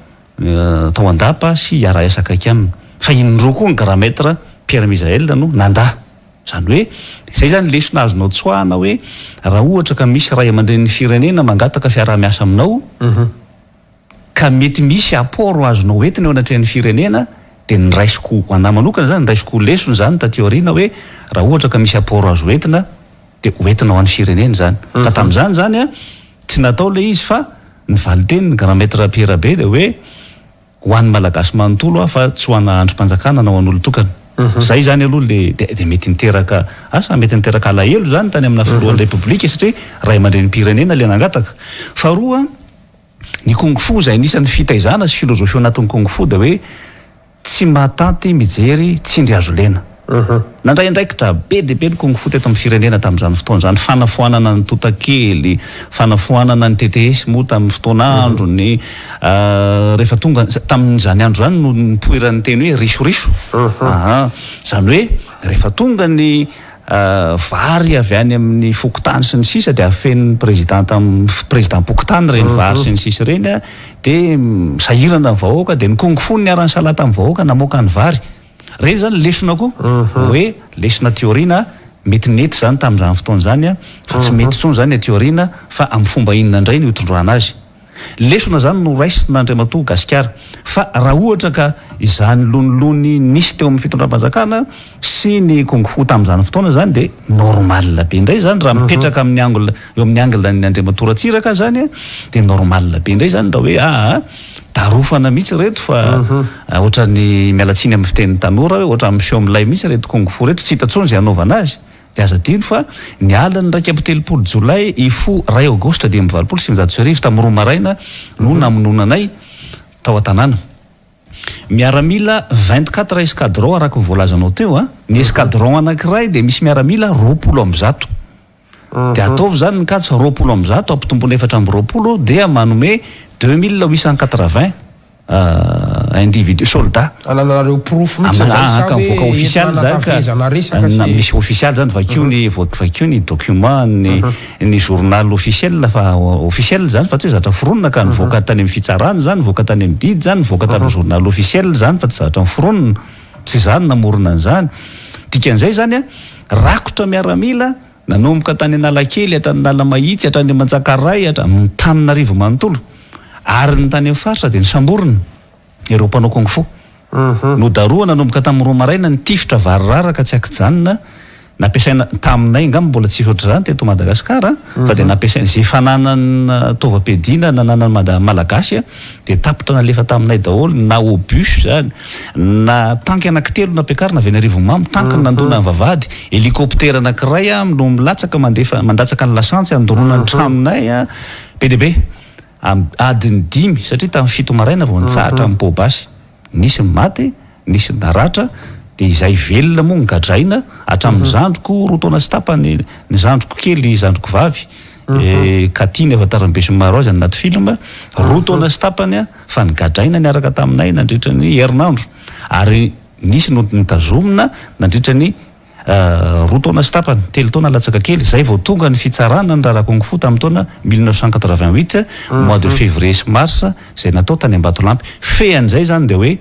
tao an-dapa sy hiara-hiasa akaiky aminy. Fa indroa koa ny Grand Maître Pierre Mizael no nandà. Izany hoe, izay izany lesona azonao tsoahana hoe raha ohatra ka misy ray aman-drenin'ny firenena mangataka fiaraha-miasa aminao, ka mety misy apport azonao entina eo anatrehan'ny firenena dia ny raisiko ho anah manokana zany, ny raisiko ho lesona zany taty aoriana hoe raha ohatra ka misy apport azo entina dia ho entina ho an'ny firenena izany. Fa tamin'izany zany an, tsy natao ilay izy fa ny valin-tenin'ny grand maître Pierre Be dia hoe ho an'ny Malagasy manontolo aho fa tsy ho ana andrim-panjakana na ho an'olon-tokana. Zay zany aloha le dia mety niteraka asa mety niteraka alahelo zany tany amina filohan'ny Repoblika satria ray aman-drenim-pirenena le nangataka. Faharoa, Ny Kung Fu izay anisan'ny fitaizana sy filozofia ao anatin'ny Kung Fu dia hoe tsy mahatanty mijery tsindry hazo lena. Nandray andraikitra be dia be ny Kung Fu teto amin'ny firenena tamin'izany fotoana izany, fanafoanana ny tontakely, fanafoanana ny TTS moa tamin'ny fotoan'androny, rehefa tonga tamin'izany andro izany no nipoiran'ny teny hoe risoriso. Aha, izany hoe rehefa tonga ny Vary avy any amin'ny fokontany sy ny sisa dia afenin'ny président tamin'ny président-pokontany ireny vary sy ny sisa ireny dia sahirana ny vahoaka dia ny kung fu no niara-nisalahy tamin'ny vahoaka namoaka ny vary. Ireny izany lesona koa hoe lesona aty aoriana mety nety izany tamin'izany fotoana izany fa tsy mety intsony izany aty aoriana fa amin'ny fomba inona indray no hitondrana azy. Lesona izany no raisin'Andriamatoa Gasikara fa raha ohatra ka izany lonilony nisy teo amin'ny fitondram-panjakana sy ny Kung Fu tamin'izany fotoana izany dia normal be indray izany raha mipetraka amin'ny angle eo amin'ny angle an'ny Andriamatoa Ratsiraka izany dia normal be indray izany raha hoe aa darofana mihitsy ireto fa ohatran'ny miala tsiny amin'ny fitenin'ny tanora hoe ohatran'ny miseho milay mihitsy ireto Kung Fu ireto tsy hita intsony izay hanaovana azy. Dia aza adino fa ny alin'ny 31 jolay hifoha iray aogositra 1985 tamin'ny roa maraina no namonoana anay tao an-tanàna. Miaramila 24 escadron araka ny voalazanao teo an! Ny escadron anankiray dia misy miaramila 120. Dia ataovy izany ny kajy fa 120 ampitomboina 24 dia manome 2880. Individu, soldat. Anananareo porofo mihitsy zany sa hoe mivoaka ofisialy zany ka resaka sy misy ofisialy zany vakio ny vakio ny document ny ny journal officiel fa officiel zany fa tsy hoe zavatra foronina ka nivoaka tany amin'ny fitsarana zany nivoaka tany amin'ny didy zany nivoaka tamin'ny journal officiel zany fa tsy zavatra noforonina tsy za no namorona an'izany dikan'izay zany a rakotra miaramila nanomboka tany Analakely hatrany Analamahitsy hatrany Manjakaray hatrany Antananarivo manontolo. Ary ny tany amin'ny faritra dia nosamborina ireo mpanao kung fu. Nodarohana nanomboka tamin'ny roa maraina ny tifitra variraraka tsy ankijanona nampiasaina taminay, angamba mbola tsisy ohatr'izany teto Madagasikara fa dia nampiasaina izay fananana taovam-piadiana nananan'ny Mada- Malagasy dia tapitra nalefa taminay daholo na obus izany na tanky anankitelo nampiakarina avy any Arivonimamo, tanky nandona ny vavahady, hélicoptère anankiray no milatsaka mandefa mandatsaka ny lasantsy handoroana ny tranonay, be dia be. Adiny dimy, satria tamin'ny fito maraina vao nitsahatra ny poa-basy. Nisy ny maty, nisy ny naratra, dia izay velona moa nogadraina, hatramin'ny zandriko roa taona sy tapany, ny zandriko kely, zandriko vavy, Cathy ny ahafantaran'ny besinimaro azy any anaty film, roa taona sy tapany fa nogadraina niaraka taminay nandritra ny herinandro, ary nisy no notazomina nandritra ny Roa taona sy tapany, telo taona latsaka kely, izay vao tonga ny fitsarana ny raharaha Kung Fu tamin'ny taona 1988, mois de février sy mars, izay natao tany Ambatolampy. Fehan'izay izany dia hoe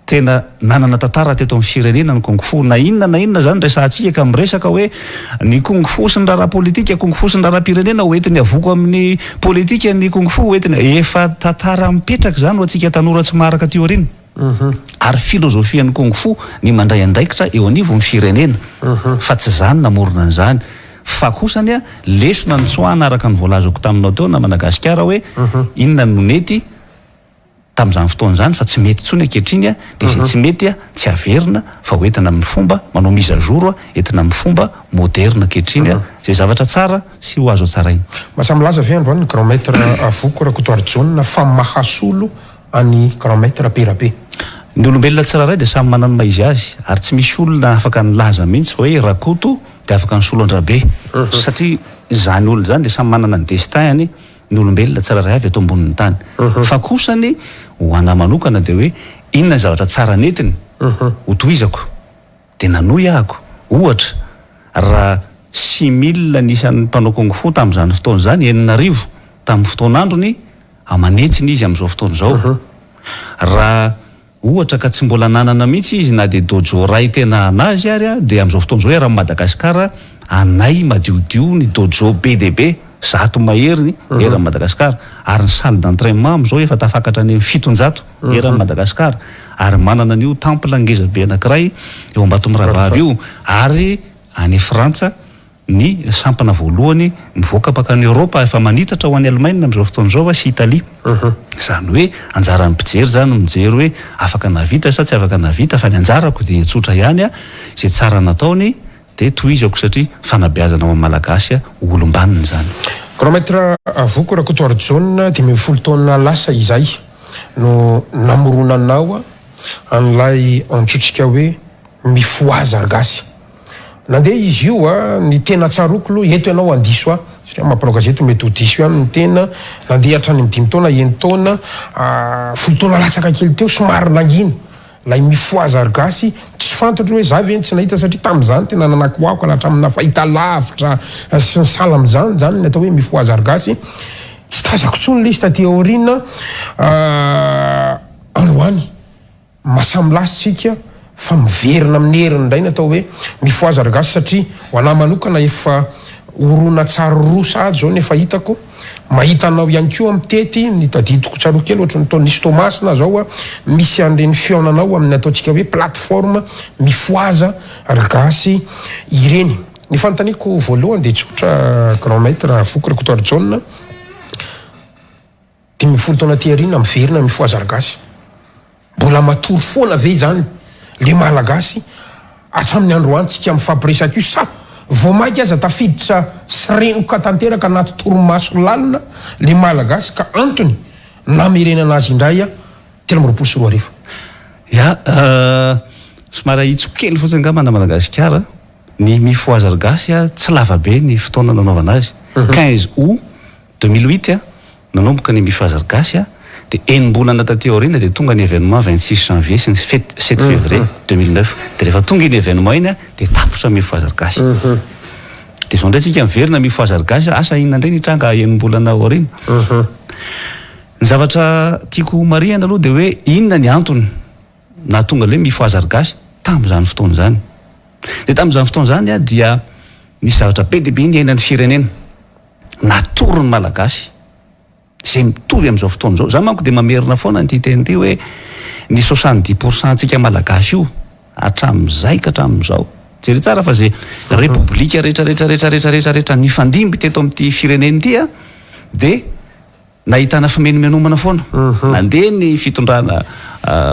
tena nanana tantara teto amin'ny firenena ny Kung Fu. Na inona na inona izany resahantsika ka miresaka hoe ny Kung Fu sy ny raharaha politika, Kung Fu sy ny raharaham-pirenena, ho entiny avoko amin'ny politika ny Kung Fu, ho entiny, efa tantara mipetraka izany ho antsika tanora tsy maharaka aty aoriana. Ary filozofian'ny Kung Fu ny mandray andraikitra eo anivon'ny firenena, fa tsy za no namorona an'izany. Fa kosa anie lesona nitsoahana araka ny voalazako taminao teo namana Gasikara hoe inona no nety tamin'izany fotoana izany fa tsy mety intsony ankehitriny dia izay tsy mety tsy averina fa ho entina amin'ny fomba manao mise à jour entina amin'ny fomba moderna ankehitriny izay zavatra tsara sy ho azo hatsaraina. Mahasahy milaza ve androany ny Grand Maître Avoko Rakotoarijaona fa mahasolo an'i Grand Maître Berabe. Ny olombelona tsirairay dia samy manana ny maha izy azy ary tsy misy olona afaka nilaza mihitsy hoe Rakoto dia afaka nisolo an-dRabe satria izany olona izany dia samy manana ny destin-ny ny olombelona tsirairay avy eto ambonin'ny tany fa kosa ny ho anà manokana dia hoe inona ny zavatra tsara nentiny ho tohizako dia nanohy ahako ohatra raha 6000 ny isan'ny mpanao kung fu tamin'izany fotoana izany 6000 tamin'ny fotoan'androny Aman'hetsiny izy amin'izao fotoana izao. Raha ohatra ka tsy mbola nanana mihitsy izy na dia dojo iray tena an'azy ary dia amin'izao fotoana izao eran'i Madagasikara anay madiodio ny dojo be dia be, zato mahery eran'i Madagasikara. Ary ny salle d'entrainement amin'izao efa tafakatra any amin'ny 700 eran'i Madagasikara. Ary manana an'io temple ngeza be anankiray eo Ambatomirahavavy io. Ary any Frantsa Ny sampana voalohany mivoaka mpakany Eoropa efa manitatra ho any Alemaina amin'izao fotoana izao sy Italia. Izany hoe anjaran'ny mpijery izany no mijery hoe afaka nahavita sa tsy afaka nahavita fa ny anjarako dia tsotra ihany, izay tsara nataony dia tohizako satria fanabeazana ho an'ny Malagasy ho olom-banona izany. Grand Maître Avoko Rakotoarijaona, 15 taona lasa izay no namoronanao an'ilay antsointsika hoe Mifohaza ry gasy. Nandeha izy io a, ny tena tsaroako aloha, eto ianao handiso ahy, satria maha mpanao gazety mety ho diso ihany ny tena, nandeha hatrany amin'ny dimy taona, enin-taona, 10 taona latsaka kely teo, somary nangina ilay mifohaza ry gasy, tsy fantatro hoe za ve no tsy nahita satria tamin'izany tena nanakoako na hatraminà fahitalavitra sy ny sahala amin'izany izany ny atao hoe mifohaza ry gasy, tsy tazako intsony ilay izy taty aoriana, androany. Maha-samy lahy isika fa miverina amin'ny heriny indray ny atao hoe mifohaza ry gasy satria ho anah manokana efa horonantsary roa sahady izao no efa hitako, mahita anao ihany koa mitety ny tadidiko tsaroako kely ohatry ny tao nisy Toamasina zao misy an'ireny fihaonanao amin'ny ataontsika hoe plateforme mifohaza ry gasy ireny. Ny fanontaniako voalohany dia tsotra grand maitre Voky Rakotoarijaona, 15 taona aty aoriana miverina mifohaza ry gasy. Mbola matory foana ve izany le malagasy hatramin'ny androany tsika mifampiresaka io sa vao maika aza tafiditra sy renoka tanteraka anaty torimaso lalina le malagasy ka antony namerenana azy indray 2023? Ya, somary ahitsiko kely fotsiny angamba na Madagasikara, ny mifohaza ry gasy tsy lava be ny fotoana nanaovana azy, 15 aout 2008 nanomboka ny Mifohaza ry Gasy dia enim-bolana taty aoriana dia tonga ny événement 26 janvier sy ny sept février 2009 dia rehefa tonga iny événement iny dia tapitra Mifohaza ry Gasy. Dia izao indray tsika miverina Mifohaza ry Gasy, asa inona indray ny hitranga enim-bolana aoriana. Ny zavatra tiako homarihana aloha dia hoe inona ny antony nahatonga ilay hoe Mifohaza ry Gasy tamin'izany fotoana izany. Dia tamin'izany fotoana izany dia nisy zavatra be dia be niainan'ny firenena. Natory ny Malagasy. Izay mitovy amin'izao fotoana izao. Za manko dia mamerina foana an'ity teny ity hoe ny 70% antsika Malagasy io hatramin'izay ka hatramin'izao. Jereo tsara fa izay repoblika rehetra rehetra rehetra rehetra rehetra rehetra nifandimby teto amin'ity firenena ity a dia nahitana fimenomenomana foana. Nandeha ny fitondrana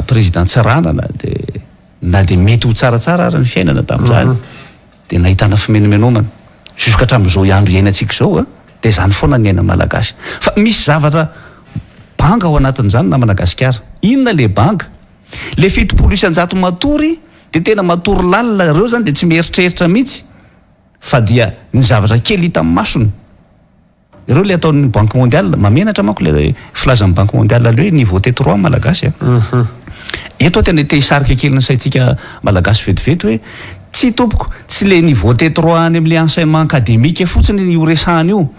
président Tsiranana dia na dia mety ho tsaratsara ary ny fiainana tamin'izany dia nahitana fimenomenomana. Jusqu'à hatramin'izao andro iainantsika izao a dia izany foana ny iainan'ny Malagasy. Fa misy zavatra banga ao anatin'izany namana Gasikara. Inona le banga? Le 70% matory dia tena matory lalina, ireo izany dia tsy mieritreritra mihitsy fa dia ny zavatra kely hita amin'ny masony. Ireo le ataon'ny banque mondiale, mahamenatra manko le filazan'ny banque mondiale le hoe niveau T3 malagasy a. Eto aho tena te hisarika kely ny saintsika malagasy vetivety hoe tsy tompoko, tsy le niveau T3 any amin'le enseignement académique fotsiny io resahana io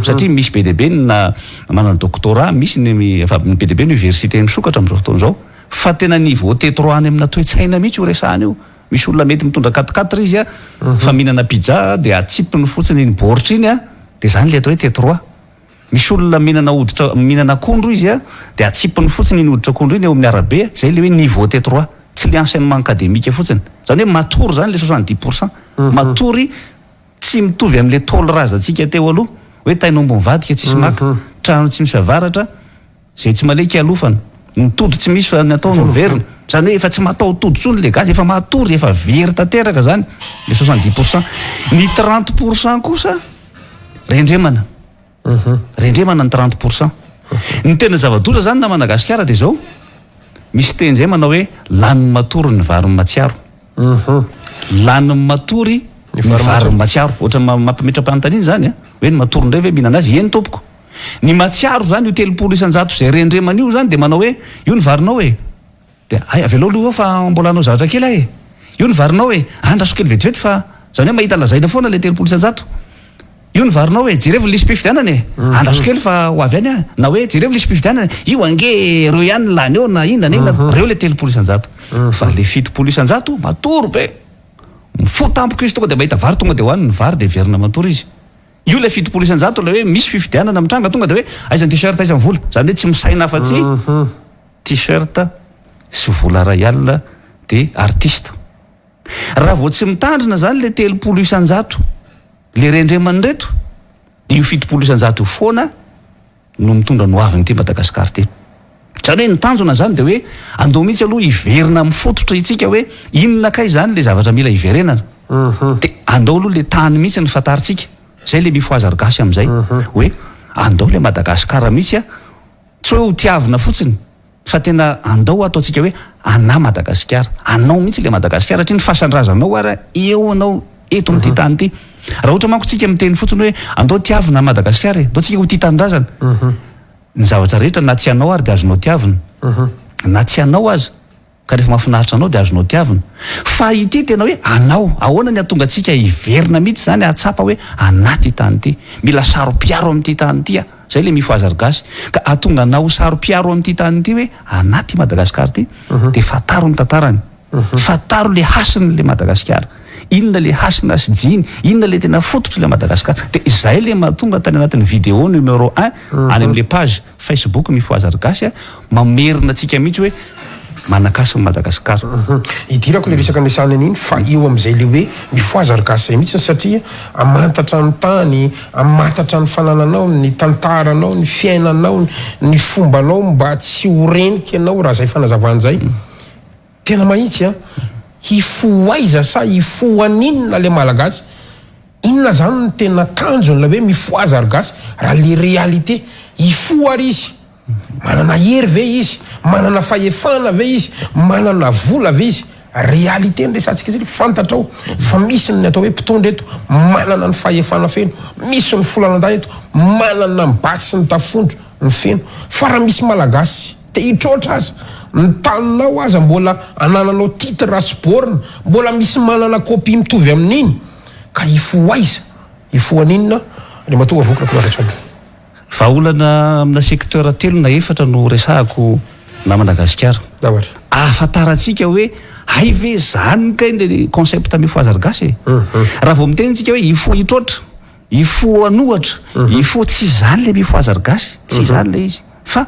satria misy be dia be ny na manana doctorat, misy ny efa be dia be ny université misokatra amin'izao fotoana izao fa tena niveau T3 any amina toe-tsaina mihitsy io resahana io. Misy olona mety mitondra quatre quatre izy a, fa mihinana pizza dia atsipiny fotsiny iny baoritra iny a, dia zany le atao hoe T trois. Misy olona mihinana hoditra, mihinana akondro izy a, dia atsipiny fotsiny iny hoditra akondro iny eo amin'ny arabe, zay le hoe niveau T trois. Tsy le enseignement académique fotsiny. Zany hoe matory zany le 70%. Matory tsy mitovy amin'le Ntaolo razantsika teo aloha, hoe tain'omby mivadika tsisy maka, trano tsy misy avaratra, Izay tsy maleky alofana. Ny tody tsy misy fa ny atao no miverina. Izany hoe efa tsy mataho-tody intsony ilay gasy, efa matory, efa very tanteraka izany le 70%. Ny 30% kosa rendremana. Rendremana ny 30%. Ny tena zava-doza izany na Madagasikara dia izao, misy teny izay manao hoe lany matory ny vary matsiaro. Lany matory ny vary matsiaro. Ohatran'ny mampametra-panontaniana izany an, hoe ny matory indray ve mihinana azy? Eny tompoko. Ny mahatsiaro izany io 30% izay rendremana io izany dia manao hoe io ny varinao e! Dia hay avelao aloha fa mbola hanao zavatra kely aho e! Io ny varinao e! Andraso kely vetivety fa izany hoe mahita lazaina foana ilay 30%. Io ny varinao e! Jerevo ny lisi-pifidianana e! Andraso kely fa ho avy any aho. Na hoe jerevo lisi-pifidianana e! Io ange ireo ihany ny lany eo na inona na inona, ireo ilay 30%. Fa ilay 70% matory be! Mifoha tampoka izy tonga dia mahita vary tonga dia hohaniny ny vary dia miverina matory izy. Io ilay 70% ilay hoe misy fifidianana mitranga tonga dia hoe aiza ny t-shirt aiza ny vola. Izany hoe tsy misaina afa-tsy t-shirt sy vola iray alina dia artiste. Raha vao tsy mitandrina izany ilay 30% ilay rendreman'ireto dia io 70% io foana no mitondra ny hoavin'ity Madagascar ity. Izany hoe ny tanjona izany dia hoe andao mihitsy aloha hiverina amin'ny fototra itsika hoe inona kay izany ilay zavatra mila hiverenana. Dia andao aloha ilay tany mihitsy ny fantarintsika. Izay ilay mifohaza ry gasy amin'izay. Hoe andao ilay Madagascar mihitsy a, tsy hoe ho tiavina fotsiny fa tena andao ataontsika hoe anà Madagasikara. Anao mihitsy ilay Madagasikara satria ny fasan-drazanao ary eo anao eto amin'ity tany ity. Raha ohatra manko tsika miteny fotsiny hoe andao tiavina Madagasikara e, andao tsika ho tia tanindrazana. Ny zavatra rehetra na tsy anao ary dia azonao tiavina. Na tsy anao aza ka rehefa mahafinaritra anao dia azonao tiavina. Fa ity tena hoe anao. Ahoana ny hahatonga antsika hiverina mihitsy izany hahatsapa hoe anà ity tany ity. Mila saro-piaro amin'ity tany ity aho. Izay ilay mifohaza ry gasy. Ka hahatonga anao ho saro-piaro amin'ity tany ity hoe anà ity Madagasikara ity dia fantaro ny tantarany. Fantaro le hasiny le Madagasikara. Inona le hasina sy jiny, inona le tena fototry le Madagasikara. De izay le mahatonga tany anatin'ny vidéo numéro un any amle page Facebook Mifohaza ry Gasy a, mamerina antsika mihitsy hoe manakasy ny Madagasikara. Idirako le resaka niresahana an'iny fa eo amin'izay le hoe Mifohaza ry Gasy zay mihitsy satria hamantatra ny tany, hamantatra ny fanananao, ny tantaranao, ny fiainanao, ny fombanao mba tsy ho renika ianao raha zay fanazavana zay. Tena mahitsy an! Hifoha aiza sa hifoha aninona le malagasy? Inona zany no tena tanjony ilay hoe mifohaza ry gasy raha le réalité? Hifoha ary izy? Manana hery ve izy? Manana fahefana ve izy? Manana vola ve izy? Réalité no resahantsika satria fantatrao fa misy ny atao hoe mpitondra eto manana ny fahefana feno, misy ny folanan-dahy eto manana ny basy sy ny tafondro ny feno fa raha misy malagasy Te hitroatra aza. Ny taninao aza mbola anananao titre sy borne, mbola misy manana copie mitovy amin'iny. Ka hifoha aiza? Hifoha an'inona? Andriamatoa Avoky Rakotoarintsoa. Vahaolana amina secteur telo na efatra no resahako namana Gasikara. Ahafantarantsika hoe hay ve zany kay le concept mifohaza ry gasy e? Raha vao miteny tsika hoe hifoha hitroatra. Hifoha an'ohatra, hifoha tsy izany le mifohaza ry gasy, tsy izany le izy fa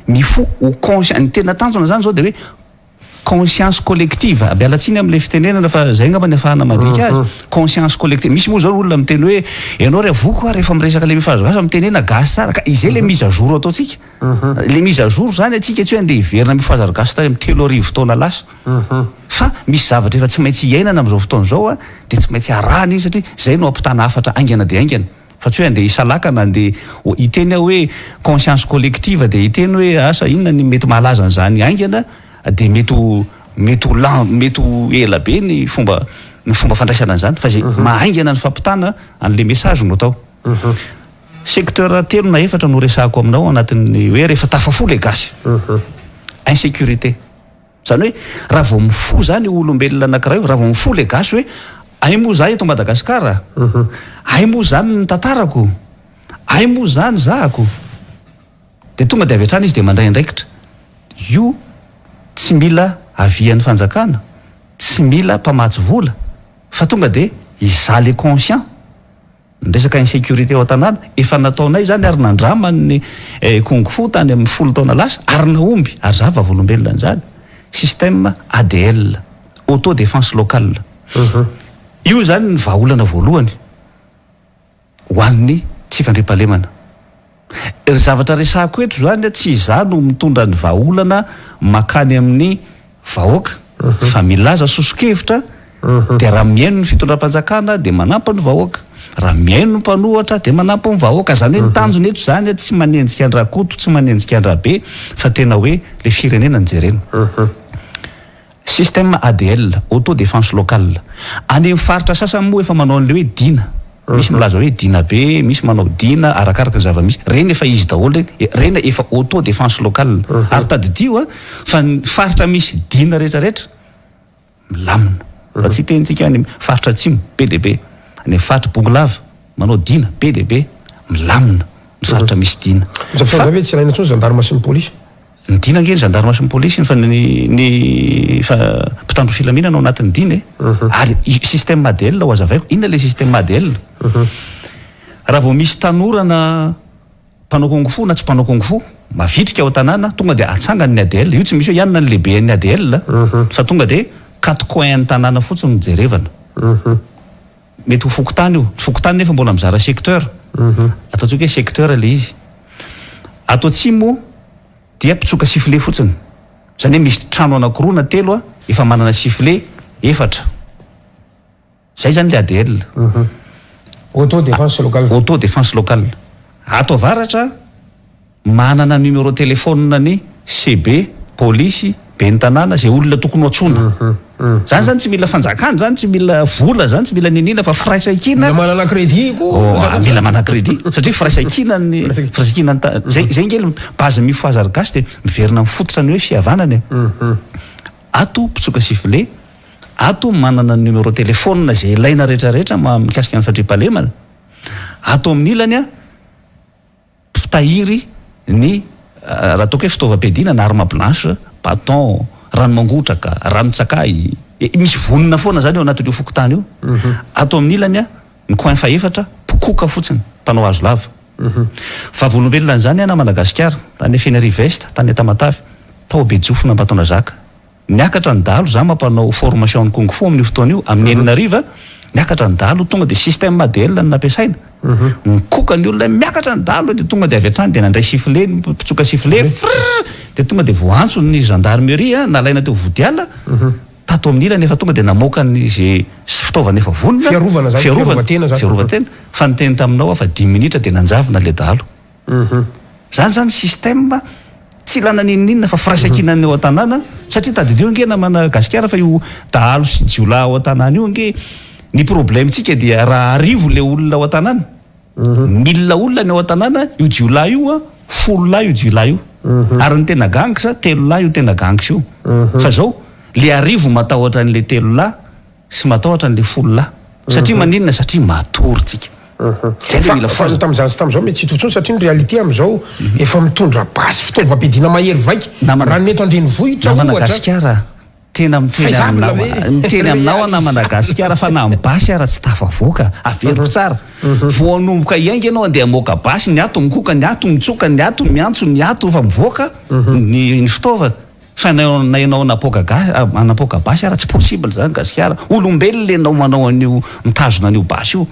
mifoha ho conscient, ny tena tanjona zany zao de hoe conscience collective, miala tsiny amle fitenenana fa zay angamba ny afahana mandika azy, conscience collective, misy moa zao olona miteny hoe ianao ry avoko a rehefa miresaka le mifohaza gasy mitenena gasy tsara ka izay le mise à jour ataontsika, le mise à jour zany atsika tsy hoe andeha hiverina mifohaza ry gasy tany am 3000 taona lasa. Fa misy zavatra efa tsy maintsy iainana amin'izao fotoana izao a, dia tsy maintsy arahana iny satria izay no ampitana hafatra haingana dia haingana. Fa tsy hoe andeha hisalaka na andeha hiteny aho hoe conscience collective dia hiteny hoe asa inona ny mety mahalaza an'izany haingana dia mety ho mety ho lent mety ho ela be ny fomba ny fomba fandraisana an'izany fa izay mahaingana ny fampitana an'ilay message no atao. Secteur telo na efatra no resahako aminao anatin'ny hoe rehefa tafafoha ilay gasy. Insécurité. Zany hoe raha vao mifoha zany io olombelona anakiray io, raha vao mifoha le gasy hoe ay moa za eto Madagascar, ay moa zany ny tantarako, ay moa zany zahako, de tonga de avy hatrany izy de mandray andraikitra. Io tsy mila avian'ny fanjakana, tsy mila mpamatsy vola fa tonga de izaho le conscient. Ny resaka insécurité ao an-tanàna, efa nataonay izany ary nandraman'ny Kung Fu tany amin'ny 10 taona lasa ary nahomby ary za vavolombelona an'izany, système ADL, auto défense locale. Io izany ny vahaolana voalohany ho an'ny tsy fandriampahalemana. Ry zavatra resahako eto izany tsy izaho no mitondra ny vahaolana makany amin'ny vahoaka fa milaza soso-kevitra dia raha mihaino ny fitondram-panjakana dia manampy ny vahoaka, raha mihaino ny mpanohatra dia manampy ny vahoaka, izany hoe ny tanjona eto izany tsy manenjika an-dRakoto, tsy manenjika an-dRabe fa tena hoe ilay firenena no jerena. Système ADL, auto défense locale. Any amin'ny faritra sasany moa efa manao an'ilay hoe dina. Misy milaza hoe dina be, misy manao dina, arakaraka ny zava-misy. Ireny efa izy daholo ireny. Ireny efa auto défense locale. Ary tadidio fa ny faritra misy dina rehetrarehetra, milamina. Fa tsy hitentsika any faritra atsimo, be dia be. Any amin'ny faritry Bongolava, manao dina, be dia be. Milamina ny faritra misy dina. Amin'izao fotoana izao ve tsy ilaina intsony gendarme sy ny polisy? Ny dina ange ny gendarme sy ny polisy iny fa ny ny fa mpitandro filaminana ao anatin'ny dina e. Ary io système ADL ho azavaiko, inona ilay système ADL? Raha vao misy tanora na mpanao kung fu na tsy mpanao kung fu mavitrika ao an-tanàna, tonga dia atsangany ny ADL. Io tsy misy hoe ianona ny lehiben'ny ADL fa tonga dia quatre coins ny tanàna fotsiny no jerevana. Mety ho fokontany io, ny fokontany nefa mbola mizara secteur, ataontsika hoe secteur ilay izy. Ato atsimo dia mpitsoka sifflet fotsiny, izany hoe misy trano anankiroa na telo efa manana sifflet efatra. Izay izany ilay ADL. Auto défense locale. Auto défense locale. Ato avaratra Manana numéro téléphone ny CB, polisy, ben'ny tanàna, izay olona tokony ho antsoina. Zany zany tsy mila fanjakana zany, tsy mila vola zany, tsy mila niniana fa firaisankina. Mila manana crédit koa. Oh, mila manana crédit satria firaisankina ny firaisankina ny zay zay nge base mifohaza ry gasy dia miverina amin'ny fototra ny hoe fihavanana e. Ato mpitsoka sifflet, ato manana ny numéro téléphone izay ilaina rehetra rehetra mikasika ny fandriampahalemana. Ato amin'ny ilany a Mpitahiry ny raha ataoko hoe fitaovam-piadiana na arme blanche, bâton, rano mangotraka, ranon-tsakay, misy vonona foana zany ao anatin'io fokontany io. Ato amin'ny ilany ny coin fahefatra, mpikoka fotsiny, mpanao hazo lava. Vavolombelona an'izany aho na Madagasikara, tany Fenerive Est, tany Tamatave, tao Bejofona Ambatonazaka. Niakatra ny dahalo, za mampanao formation ny kung fu amin'io fotoana io, amin'ny enina hariva, niakatra ny dahalo, tonga dia système ADL no nampiasaina, nikoka ny olona, miakatra ny dahalo, dia tonga dia avy hatrany dia nandray sifflet, ny mpitsoka sifflet, frrrr, dia tonga dia voaantso ny gendarmerie, nalaina teo Vodiala, tato amin'ny ilany efa tonga dia namoaka ny ze fitaovana efa vonona, Fiarovana zany, fiarovan-tena zany. Fiarovan-tena, fa niteny taminao aho fa dimy minitra dia nanjavona ilay dahalo. Zany zany système tsy ilana n'inon'inona fa firaisankinan'ny ao an-tanàna satria tadidio ange namana gasikara fa io dahalo sy jiolahy ao an-tanàna io ange ny problème tsika dia raha 1000 le olona ao an-tanàna, mille olona ny ao an-tanàna io jiolahy io an folo lahy io jiolahy io ary ny tena gangs telo lahy io tena gangs io fa zao le 1000 matahotra an'le telo lahy sy matahotra an'le 10 lahy satria maninona satria matory tsika. Zay le mila Fa ny tamin'izany sy tamin'izao mety tsy hitovy intsony satria ny réalité amin'izao efa mitondra basy fitaovam-piadiana mahery vaika Namana raha ny eto an-drenivohitra namana ohatra. Gasikara. Tena miteny aminao miteny aminao aho namana gasikara fa na ny basy ara tsy tafavoaka, averiko tsara. Vao hanomboka hiainga ianao andeha hamoaka basy, ny ato mikoka, ny ato mitsoka, ny ato miantso, ny ato efa mivoaka ny fitaovana. Fa na na ianao hanapoaka ga- hanapoaka basy ara tsy possible zany gasikara. Olombelona ianao manao an'io mitazona an'io basy io.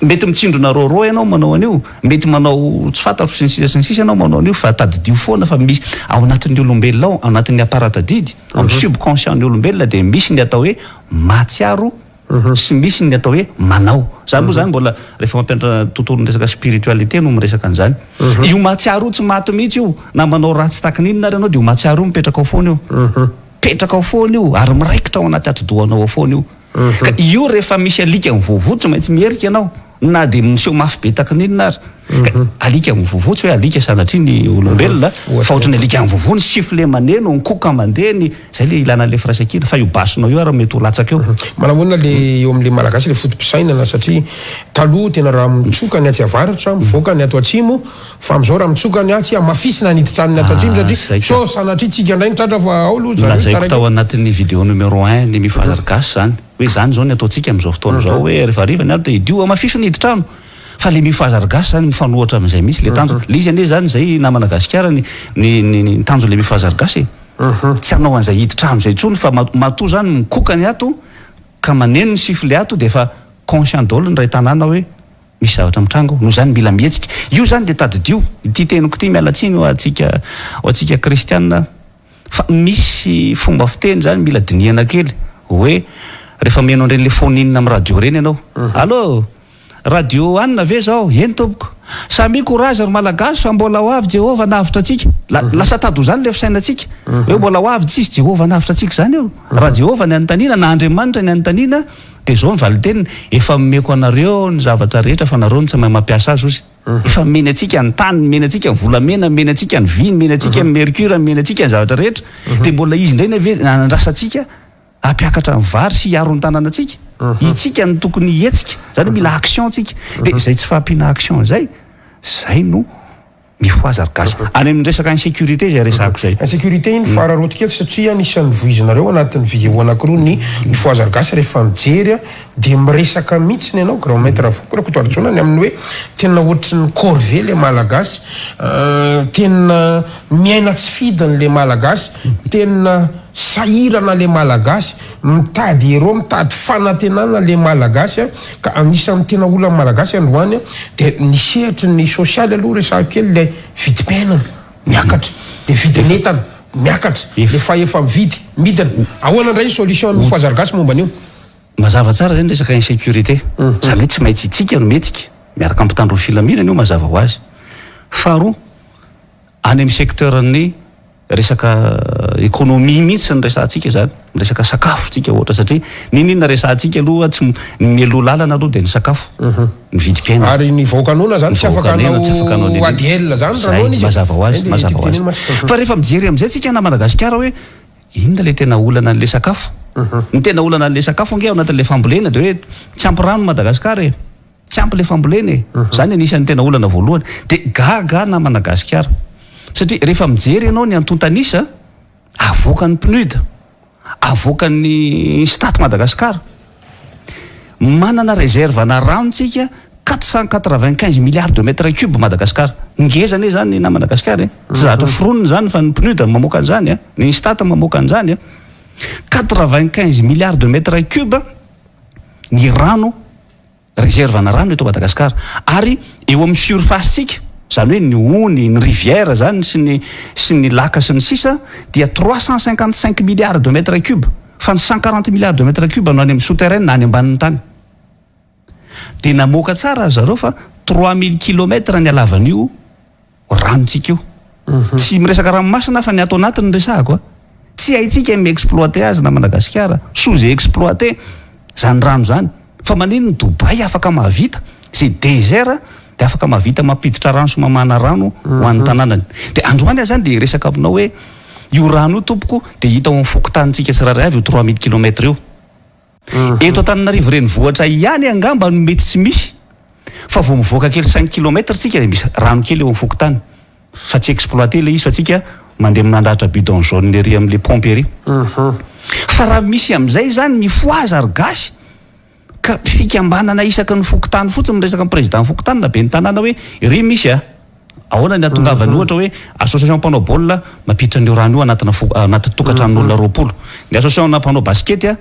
Mety mitsindrona rôrô ianao manao an'io, mety manao tsy fantatro sy ny sisa sy ny sisa ianao manao an'io fa tadidio foana fa misy ao anatin'ny olombelona ao, ao anatin'ny apparat-tadidy, ao amin'ny subconscient-n'ny olombelona dia misy ny atao hoe mahatsiaro sy misy ny atao hoe manao. Zany moa zany mbola rehefa mampianatra tontolon'ny resaka spiritualité no miresaka an'izany. Io mahatsiaro io tsy maty mihitsy io, na manao ratsy tahaka ny inona ary ianao dia io mahatsiaro io mipetraka ao foana io. Mipetraka ao foana io ary miraikitra ao anaty atidohanao ao foana io. Ka io rehefa misy alika mivovoa tsy maintsy miherika ianao na dia miseho mafy be tahaka ny inona ary. Ka alika mivovoa tsy hoe alika sanatria ny olombelona fa ohatran'ny alika mivovoa ny sifflet maneno, ny koka mandeha, ny zay le ilana an'le firaisankina fa io basinao io ary mety ho latsaka eo. Manahoana le eo amin'le malagasy le foto-pisainana satria taloha tena raha mitsoka ny atsy avaratra mivoaka ny ato atsimo Fa amizao raha mitsoka ny atsy hamafisina ny hiditranony ato atsimo satria sao sanatria tsika indray ny tratra fa ao aloha zareo Lazaiko tao anatin'ny video numéro un ny mifohaza ry gasy zany hoe zany zao ny ataontsika amizao fotoana izao hoe rehefa hariva ny andro dia idio hamafiso ny hiditrano fa le mifohaza ry gasy zany mifanohitra amin'izay mihitsy le tanjona le izy anie zany zay namana gasikara ny ny ny tanjon'le mifohaza ry gasy e tsy hanao an'izay hiditrano zay intsony fa matoa zany mikoka ny ato ka maneno ny sifflet ato dia efa conscient daholo ny iray tanàna hoe Misy zavatra mitranga ao, noho izany mila mihetsika. Io izany dia tadidio, ity teniko ity, miala tsiny ho antsika, ho antsika kristiana, fa misy fomba fiteny izany mila dinihana kely, hoe rehefa mihaino an'ireny le phone-in amin'ny radio ireny ianao, Allô, radio anona ve izao? Eny tompoko. Samia courage ry Malagasy fa mbola ho avy Jehovah hanavotra antsika. Lasa tady ho izany ilay fisainantsika, hoe mbola ho avy tsisy Jehovah hanavotra antsika izany eo. Raha Jehovah ny anontaniana na Andriamanitra ny anontaniana, Dia izao ny valinteniny, efa nomeko anareo ny zavatra rehetra fa nareo no tsy mahay mampiasa azy ozy. Efa nomeny antsika ny tany, nomeny antsika ny volamena, nomeny antsika ny vy, nomeny antsika ny mercure, nomeny antsika ny zavatra rehetra. Dia mbola izy indray ne ve andrasantsika hampiakatra ny vary sy hiaro ny tanànantsika? Itsika no tokony hihetsika, izany hoe mila action tsika. Dia izay tsy fahampiana action izay, izay no Mifohaza ry gasy. Any amin'ny resaka insécurité izay resahako izay. Insécurité iny fararaoty kely satria anisan'ny voizinareo anatin'ny vidéo anakiroa ny mifohaza ry gasy rehefa mijery dia miresaka mihitsy ianao grand maître Voky Rakotoarijaona ny amin'ny hoe tena ohatry ny corvée le malagasy tena miaina tsy fidiny le malagasy tena sahirana le malagasy mitady héros mitady fanantenana le malagasy Ka anisan'ny tena olan'ny Malagasy androany dia ny sehatry ny sosialy aloha resahiko kely ilay vidim-piainana miakatra, ilay vidin'entana miakatra, ilay fahefa-mividy midina. Ahoana indray ny solution amin'ny Foazarigasy momba an'io? Mazava tsara zay ny resaka insécurité. Zany hoe tsy maintsy itsika no mihetsika miaraka amin'ny mpitandro ny filaminana io mazava ho azy. Faharoa, any amin'ny secteur ny Resaka économie mihitsy no resahantsika izany, miresaka sakafo tsika ohatra satria n'inon'inona resahantsika aloha tsy ny mialoha lalana aloha dia ny sakafo, ny vidim-piainana. Ary ny vahoaka noana zany tsy afaka hanao ADL zany raha noana izy. Mazava ho azy, mazava ho azy. Fa rehefa mijery amin'izay tsika na Madagasikara hoe inona ilay tena olana an'ilay sakafo? Ny tena olana an'ilay sakafo ange ao anatin'ilay fambolena dia hoe tsy ampy rano Madagasikara e. Tsy ampy le fambolena e! Zany anisan'ny tena olana voalohany. De gaga aho namana gasikara. Satria rehefa mijery ianao ny antontan'isa avoakan'ny PNUD, avoakan'ny Stat Madagascar, manana réserve ana rano tsika 495 milliards de mètres cubes Madagascar. Ngeza anie zany namana gasikara e! Tsy zavatra foronina zany fa ny PNUD no mamoaka an'izany a, ny Stat mamoaka an'izany a. 95 milliards de mètres cubes ny rano Réserve ana rano eto Madagascar. Ary eo amin'ny surface-tsika, izany hoe ny ony, ny rivière izany sy ny sy ny lac sy ny sisa dia 355 milliards de mètres cubes. Fa ny 140 milliards de mètres cubes no any amin'ny souterraine, any ambanin'ny tany. Dia namoaka tsara ry zareo fa 3000 kilomètres ny halavan'io ranontsika io. Tsy miresaka ranomasina aho fa ny ato anatiny no resahako a. Tsy haintsika ny mi-exploiter azy na Madagasikara, sous exploiter zany rano zany. Fa maninona Dubaï afaka mahavita, izay désert dia afaka mahavita mampiditra rano sy mamahana rano ho an'ny tanànany. Dia androany aho zany dia hiresaka aminao hoe io rano io tompoko dia hita ao amin'ny fokontanintsika tsirairay avy io 3000 kilomètres io. Eto Antananarivo renivohitra ihany angamba no mety tsy misy fa vao mivoaka kely cinq kilomètres tsika dia misy rano kely eo amin'ny fokontany fa tsy exploiter ilay izy fa tsika mandeha mandahatra bidon jaune ery amin'le pompe ery. Fa raha misy amin'izay zany mifohaza ry gasy ka fikambanana isaky ny fokontany fotsiny miresaka amin'ny président fokontany na ben'ny tanàna hoe ry misy a, ahoana ny ahatongavany ohatra hoe association mpanao baolina mampiditra an'io rano io anatina fo- anaty tokantranon'olona 20, ny association mpanao baskety a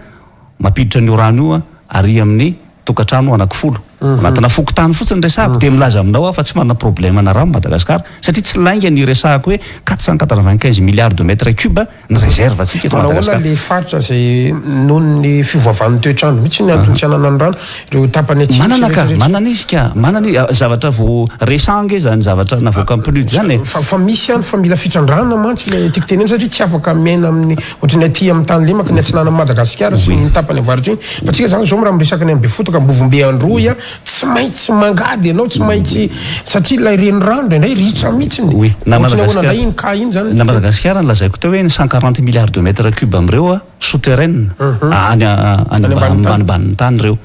mampiditra an'io rano io ary amin'ny tokantrano 10 anatina fokontany fotsiny resahako, de milaza aminao aho fa tsy manana problème na rano Madagasikara, satria tsy lainga ny resahako hoe 495 milliards de mètres cube ny réserve atsika eto Manahoana Madagasikara. Le faritra zay noho ny fiovaovan'ny toetrandro mihitsy ny antony tsy ananany rano, ireo tapany atsimo sy Manana ka rehetrarehetra? Manana izy ka, manana izy. Zavatra vo récent nge zany zavatra navoaka PNUD zany e. Fa misy ihany fa mila fitrandrahana mantsy le tiako tenena, satria tsy afaka miaina amin'ny ohatry ny aty amin'ny tany lemaka ny atsinanan'i Madagasikara sy ny tapany avaratra iny, fa tsika zany zao raha miresaka ny Ambefotaka, Ambovombe, Androy a, tsy maintsy mangady ianao, tsy maintsy, satria ilay renirano indraindray ritra mihitsiny. Oui, na Ohatry ny ahoana Madagasikara indray iny cas iny zany? Na Madagasikara no lazaiko teo hoe ny 140 milliards de mètres cube amin'ireo a souterraine, any any Any ambanin'ny tany. ambanibanin'ny tany ireo.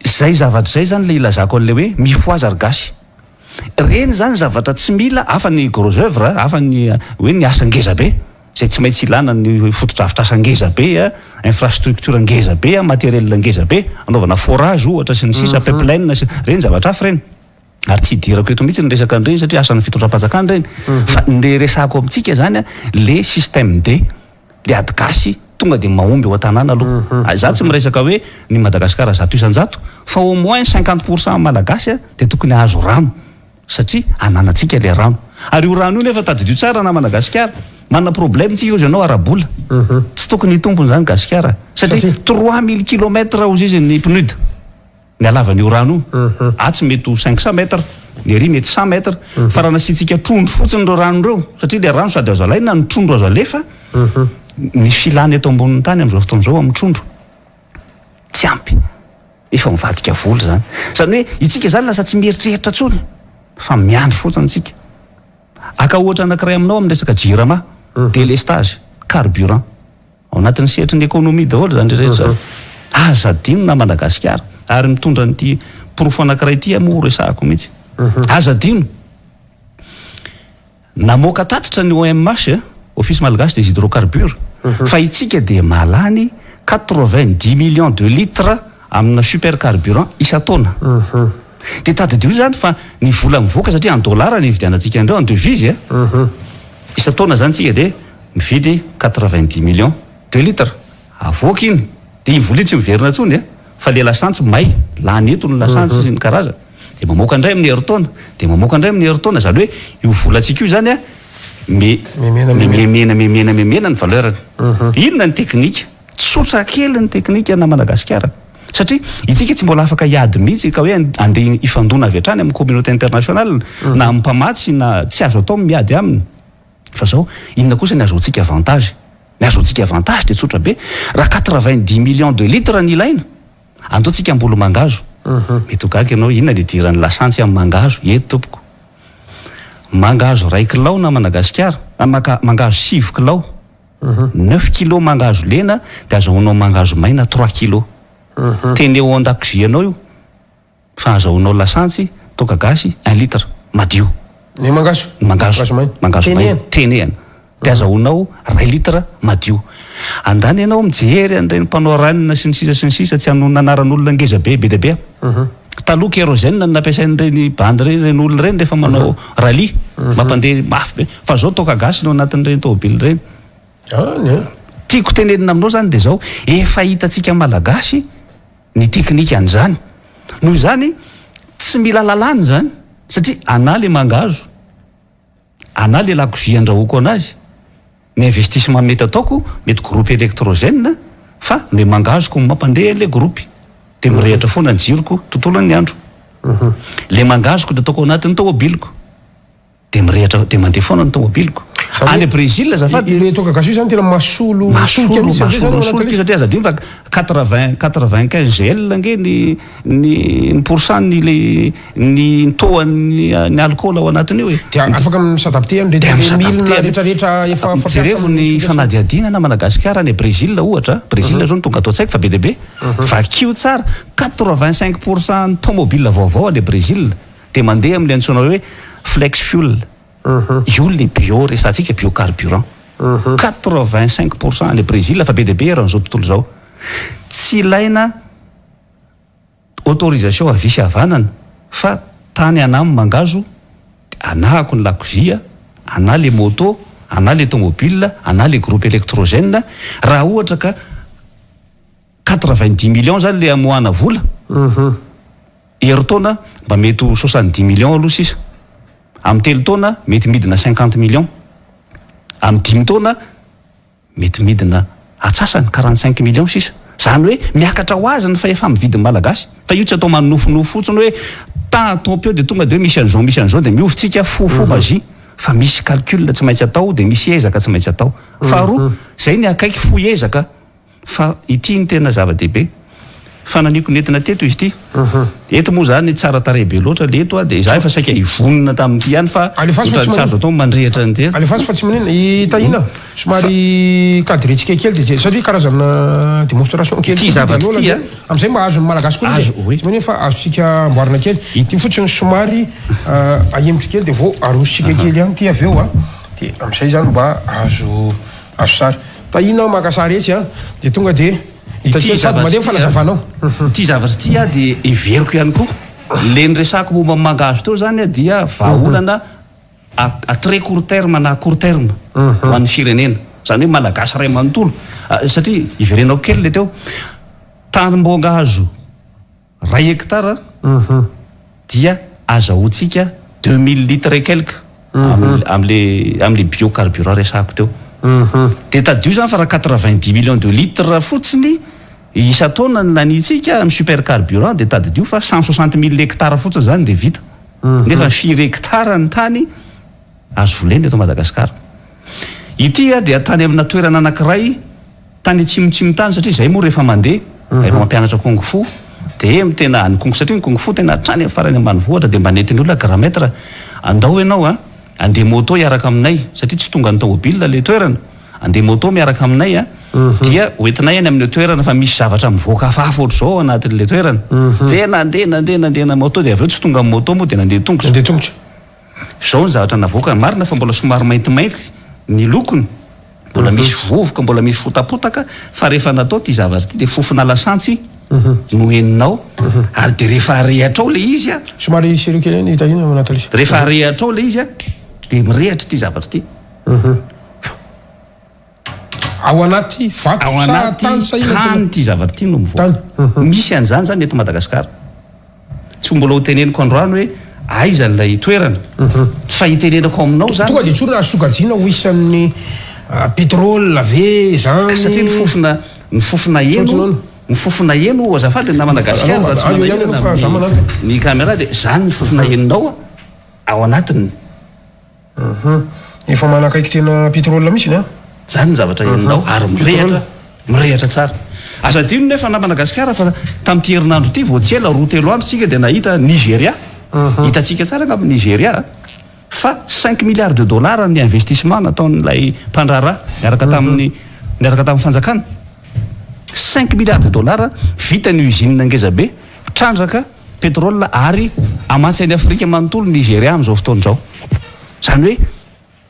Zay zavatra zay zany le ilazako an'le hoe mifohaza ry gasy. Reny zany zavatra tsy mila hafa ny gros œuvre, hafa ny hoe ny asa ngeza be zay tsy maintsy ilana ny fotodrafitrasa ngeza be a, infrastructure ngeza be a, matériel ngeza be anaovana forage ohatra sy ny sisa, pipeline sy reny zavatra hafa reny, ary tsy hidirako eto mihitsy ny resaka an'ireny satria asan'ny fitondram-panjakana reny. Fa le resahako amintsika zany a, le système D, le ady gasy tonga de mahomby eo an-tanàna aloha. Za tsy miresaka hoe ny Madagasikara 100% fa au moins 50% malagasy a de tokony hahazo rano, satria ananantsika le rano. Ary io rano io nefa tadidio tsara na Madagasikara manana problème tsika ozy ianao ara-bola, tsy tokony hitombony zany Gasikara satria Satria? 3000 kilomètres ozy izy ny PNUD ny halavan'io rano io. Atsy mety ho 500 mètres, ny ary mety 100 mètres, fa raha nasiantsika trondro fotsiny reo rano reo, satria le rano sady azo alaina ny trondro azo alefa, ny filana eto ambonin'ny tany am'izao fotoana izao amin'ny trondro tsy ampy, efa mivadika vola zany. Zany hoe itsika zany lasa tsy mieritreritra ntsony fa miandry fotsiny tsika. Aka ohatra anankiray aminao amin'ny resaka Jirama, délestage carburant, ao anatin'ny sehatry ny économie daholo zany rehetra zany. Aza adino na Madagasikara, ary mitondra an'ity porofo anankiray ity moa resahako mihitsy. Aza adino, namoaka tatitra ny OMH, Office Malgache des Hydrocarbures, fa itsika dia mahalany 90 millions de litres amina super carburant isan-taona. De tadidio zany fa ny vola mivoaka, satria en dollar ny vidianantsika andreo, en devise a, isan-taona zany tsika de mividy 90 millions de litres, avoaka iny de iny vola iny tsy miverina ntsony a, fa le lasantsy may lany eto ny lasantsy sy ny karaza, de mamoaka indray amin'ny herintaona, de mamoaka indray amin'ny herintaona. Zany hoe io volantsika io zany a me Memena, memena memena memena ny valeur-ny. Inona ny teknika? Tsotra kely ny teknika na Madagasikara, satria itsika tsy mbola afaka hiady mihitsy ka hoe andeha hifandona avy hatrany amin'ny communauté internationale na amin'ny mpamatsy, na tsy azo atao miady aminy. Fa zao, inona kosa ny azoantsika avantage? Ny azoantsika avantage de tsotra be: raha 90 millions de litres ny ilaina, andaontsika ambolo mangazo. Mety ho gaga ianao, inona le idiran'ny lasantsy amin'ny mangazo eto tompoko? Mangazo 1 kilao na Madagasikara, maka mangazo 9 kilao, 9 kilo mangazo lena, de azahoanao mangazo maina 3 kilo. Teny eo an-dakozia anao io fa azahoanao lasantsy toaka gasy 1 litre madio. Ny mangazo? Mangazo. Mangazo maina. Mangazo maina. Tenehana. Tenehana de azahoanao 1 litre madio. Andany ianao mijery an'ireny mpanao ranona sy ny sisa sy ny sisa, tsy hanonona anaran'olona, ngeza be be dia be. Taloha kérosène no nampiasain'ireny bandy reny, reny olona reny rehefa manao rallye, mampandeha mafy be, fa zao toaka gasy no anatin'ireny tômôbily reny. Any a. Tiako tenenina aminao zany de zao: efa hitantsika malagasy ny teknika an'izany, noho izany tsy mila lalàna zany, satria ana le mangazo, ana le lakozia andrahoako anazy, ny investissement mety ataoko mety groupe électrogène, fa le mangazoko mampandeha le groupe de mirehatra foana ny jiroko tontolon'ny andro. Le mangazoko de ataoko anatin'ny tômôbiliko de mirehatra, de mandeha foana ny tômôbiliko. Zany any Brésil, azafady. Ile toaka gasy io zany tena masolo masolo solika mihitsy am'zay zany masolo ao solika anatin'izy. Satria aza adino fa 80, 95 GL nge ny pourcent ny le ny taux-ny ny alcool ao anatiny io e. De afaka mi-s'adapter De am'reto le mi-s'adapter milina rehetrarehetra efa fampiasa Jerevo ny amin'ny fanadihadiana na Madagasikara, any Brésil ohatra. Brésil zao no tonga ato an-tsaiko fa be dia be. Vakio tsara, 85% ny tomobile vaovao any Brésil de mandeha amin'le antsoina hoe flex fuel. Io le bio resahantsika, biocarburant. 85% any Brésil, fa be dia be eran'izao tontolo izao. Tsy ilaina autorisation havia sy havanana fa tany anà mangazo, anahako ny lakozia, anà le moto, anà le tomobile, anà le groupe électrogène. Raha ohatra ka 90 millions zany le amoahana vola herintaona, mba mety ho 70 millions aloha sisa. Amy 3 taona mety midina 50 millions, amy 5 taona mety midina atsasany, 45 millions sisa. Zany hoe miakatra ho azy ny fahefa mividiny malagasy, fa io tsy atao manonofinofo fotsiny hoe ta ataopeo de tonga de hoe misy an'izao, misy an'izao, de miovitsika fofo magie, fa misy calcul tsy maintsy atao, de misy ezaka tsy maintsy atao. Faharoa zay ny akaiky fo ezaka, fa ity ny tena zava-dehibe fa naniko nentina teto izy ity eto moa zany tsara tare be loatra le eto a, de za efa saika ivonina tamin'ity ihany fa Alefaso fa ohatrany tsy tsy azo atao mandrehitra ny tery. Alefaso fa tsy manina hitahina, somary cadretsika kely de satria karazana démonstration kely. Ty zavatra ty, a. Am'izay mba azon'ny malagasy koa izy. Azo, oui. Tsy manina fa azontsika amboarina kely ty fotsiny, somary ahemotry kely de vo arositsika kely ihany ty avy eo a, de am'izay zany mba azo sary tahina maka sary etsy a, de tonga de hita Ity kely sady zavatra mandeha ty, a. fanazavanao. Ty zavatra ty a, de everiko ihany koa le nyresako momba mangahazo teo zany a, dia vahaolana à très court terme na court terme ho an'ny firenena zany hoe malagasy ray manontolo. Ah, satria iverenao kely le teo, tanim-boangahazo 1 hectare dia azahoantsika 2000 litres et quelque am'le biocarburant resahako teo. De tadio zany fa raha 90 millions de litres fotsiny isa-taona ny lanitsika amy supercarburant, de tadidio fa 160 000 hectare fotsiny zany de vita. Nefa firy hectare ny tany azo volena eto Madagasikara ity a? De tany amina toerana anankiray tany atsimotsimo tany, satria zay moa rehefa mandeha, rehefa mampianatra kung fu, de tena ny kung, satria ny kung fu tena hatrany amin'ny farany ambanivohitra, de mba nentin'ny olona grand maître, andao ianao a andeha moto hiaraka aminay, satria tsy tonga ny tomobile le toerana, andeha moto miaraka aminay a, dia hoentinay any amin'ny toerana fa misy zavatra mivoaka hafahafa ohatr'izao anatin'le toerana. De nandeha, nandeha, nandeha na moto, de avy eo tsy tonga amin'ny moto moa, de nandeha tongotra. Nandeha tongotra. Zao ny zavatra navoaka marina, fa mbola somary maintimainty ny lokony, mbola misy vovoka, mbola misy fotapotaka, fa rehefa natao ty zavatra ty, de fofona lasantsy no heninao, ary de rehefa arehatra ao le izy a Somary sérieux kely any hitahina Nathalie. Rehefa arehatra ao le izy a, de mirehatra ty zavatra ty. Ao anaty vato ao sa anaty tany sa inona? Tany ty zavatra ty no mivoaka. Tany. Misy an'izany zany eto Madagasikara. Tsy mbola ho teneniko androany hoe aiza n'lay toerana, fa hitenenako aminao zany. Tonga de tsorina, azo sokajiana ho isan'ny pétrole ve zany? Satria ny fofona eno Tsotsinono. Ny fofona eno, azafady na Madagasikara, raha tsy Ah, io ihany manahirana aloha fa za manano. ny caméra, de zany ny fofona henonao a ao anatiny. Efa manakaiky tena pétrole mihitsy ny a Zany ny zavatra henonao ary mirehatra, mirehatra tsara. Aza adino nefa na Madagasikara, fa tamin'ity herinandro ity vao tsy ela, 2, 3 andro tsika, de nahita Nigéria, hitantsika tsara angamba Nigéria, fa 5 milliards de dollars ny investissement nataon'ilay mpandraharaha niaraka tamin'ny fanjakana. 5 milliards de dollars, vita ny usine ngeza be trandraka pétrole ary amatsy any Afrika manontolo Nigéria am'izao fotoana izao. Zany hoe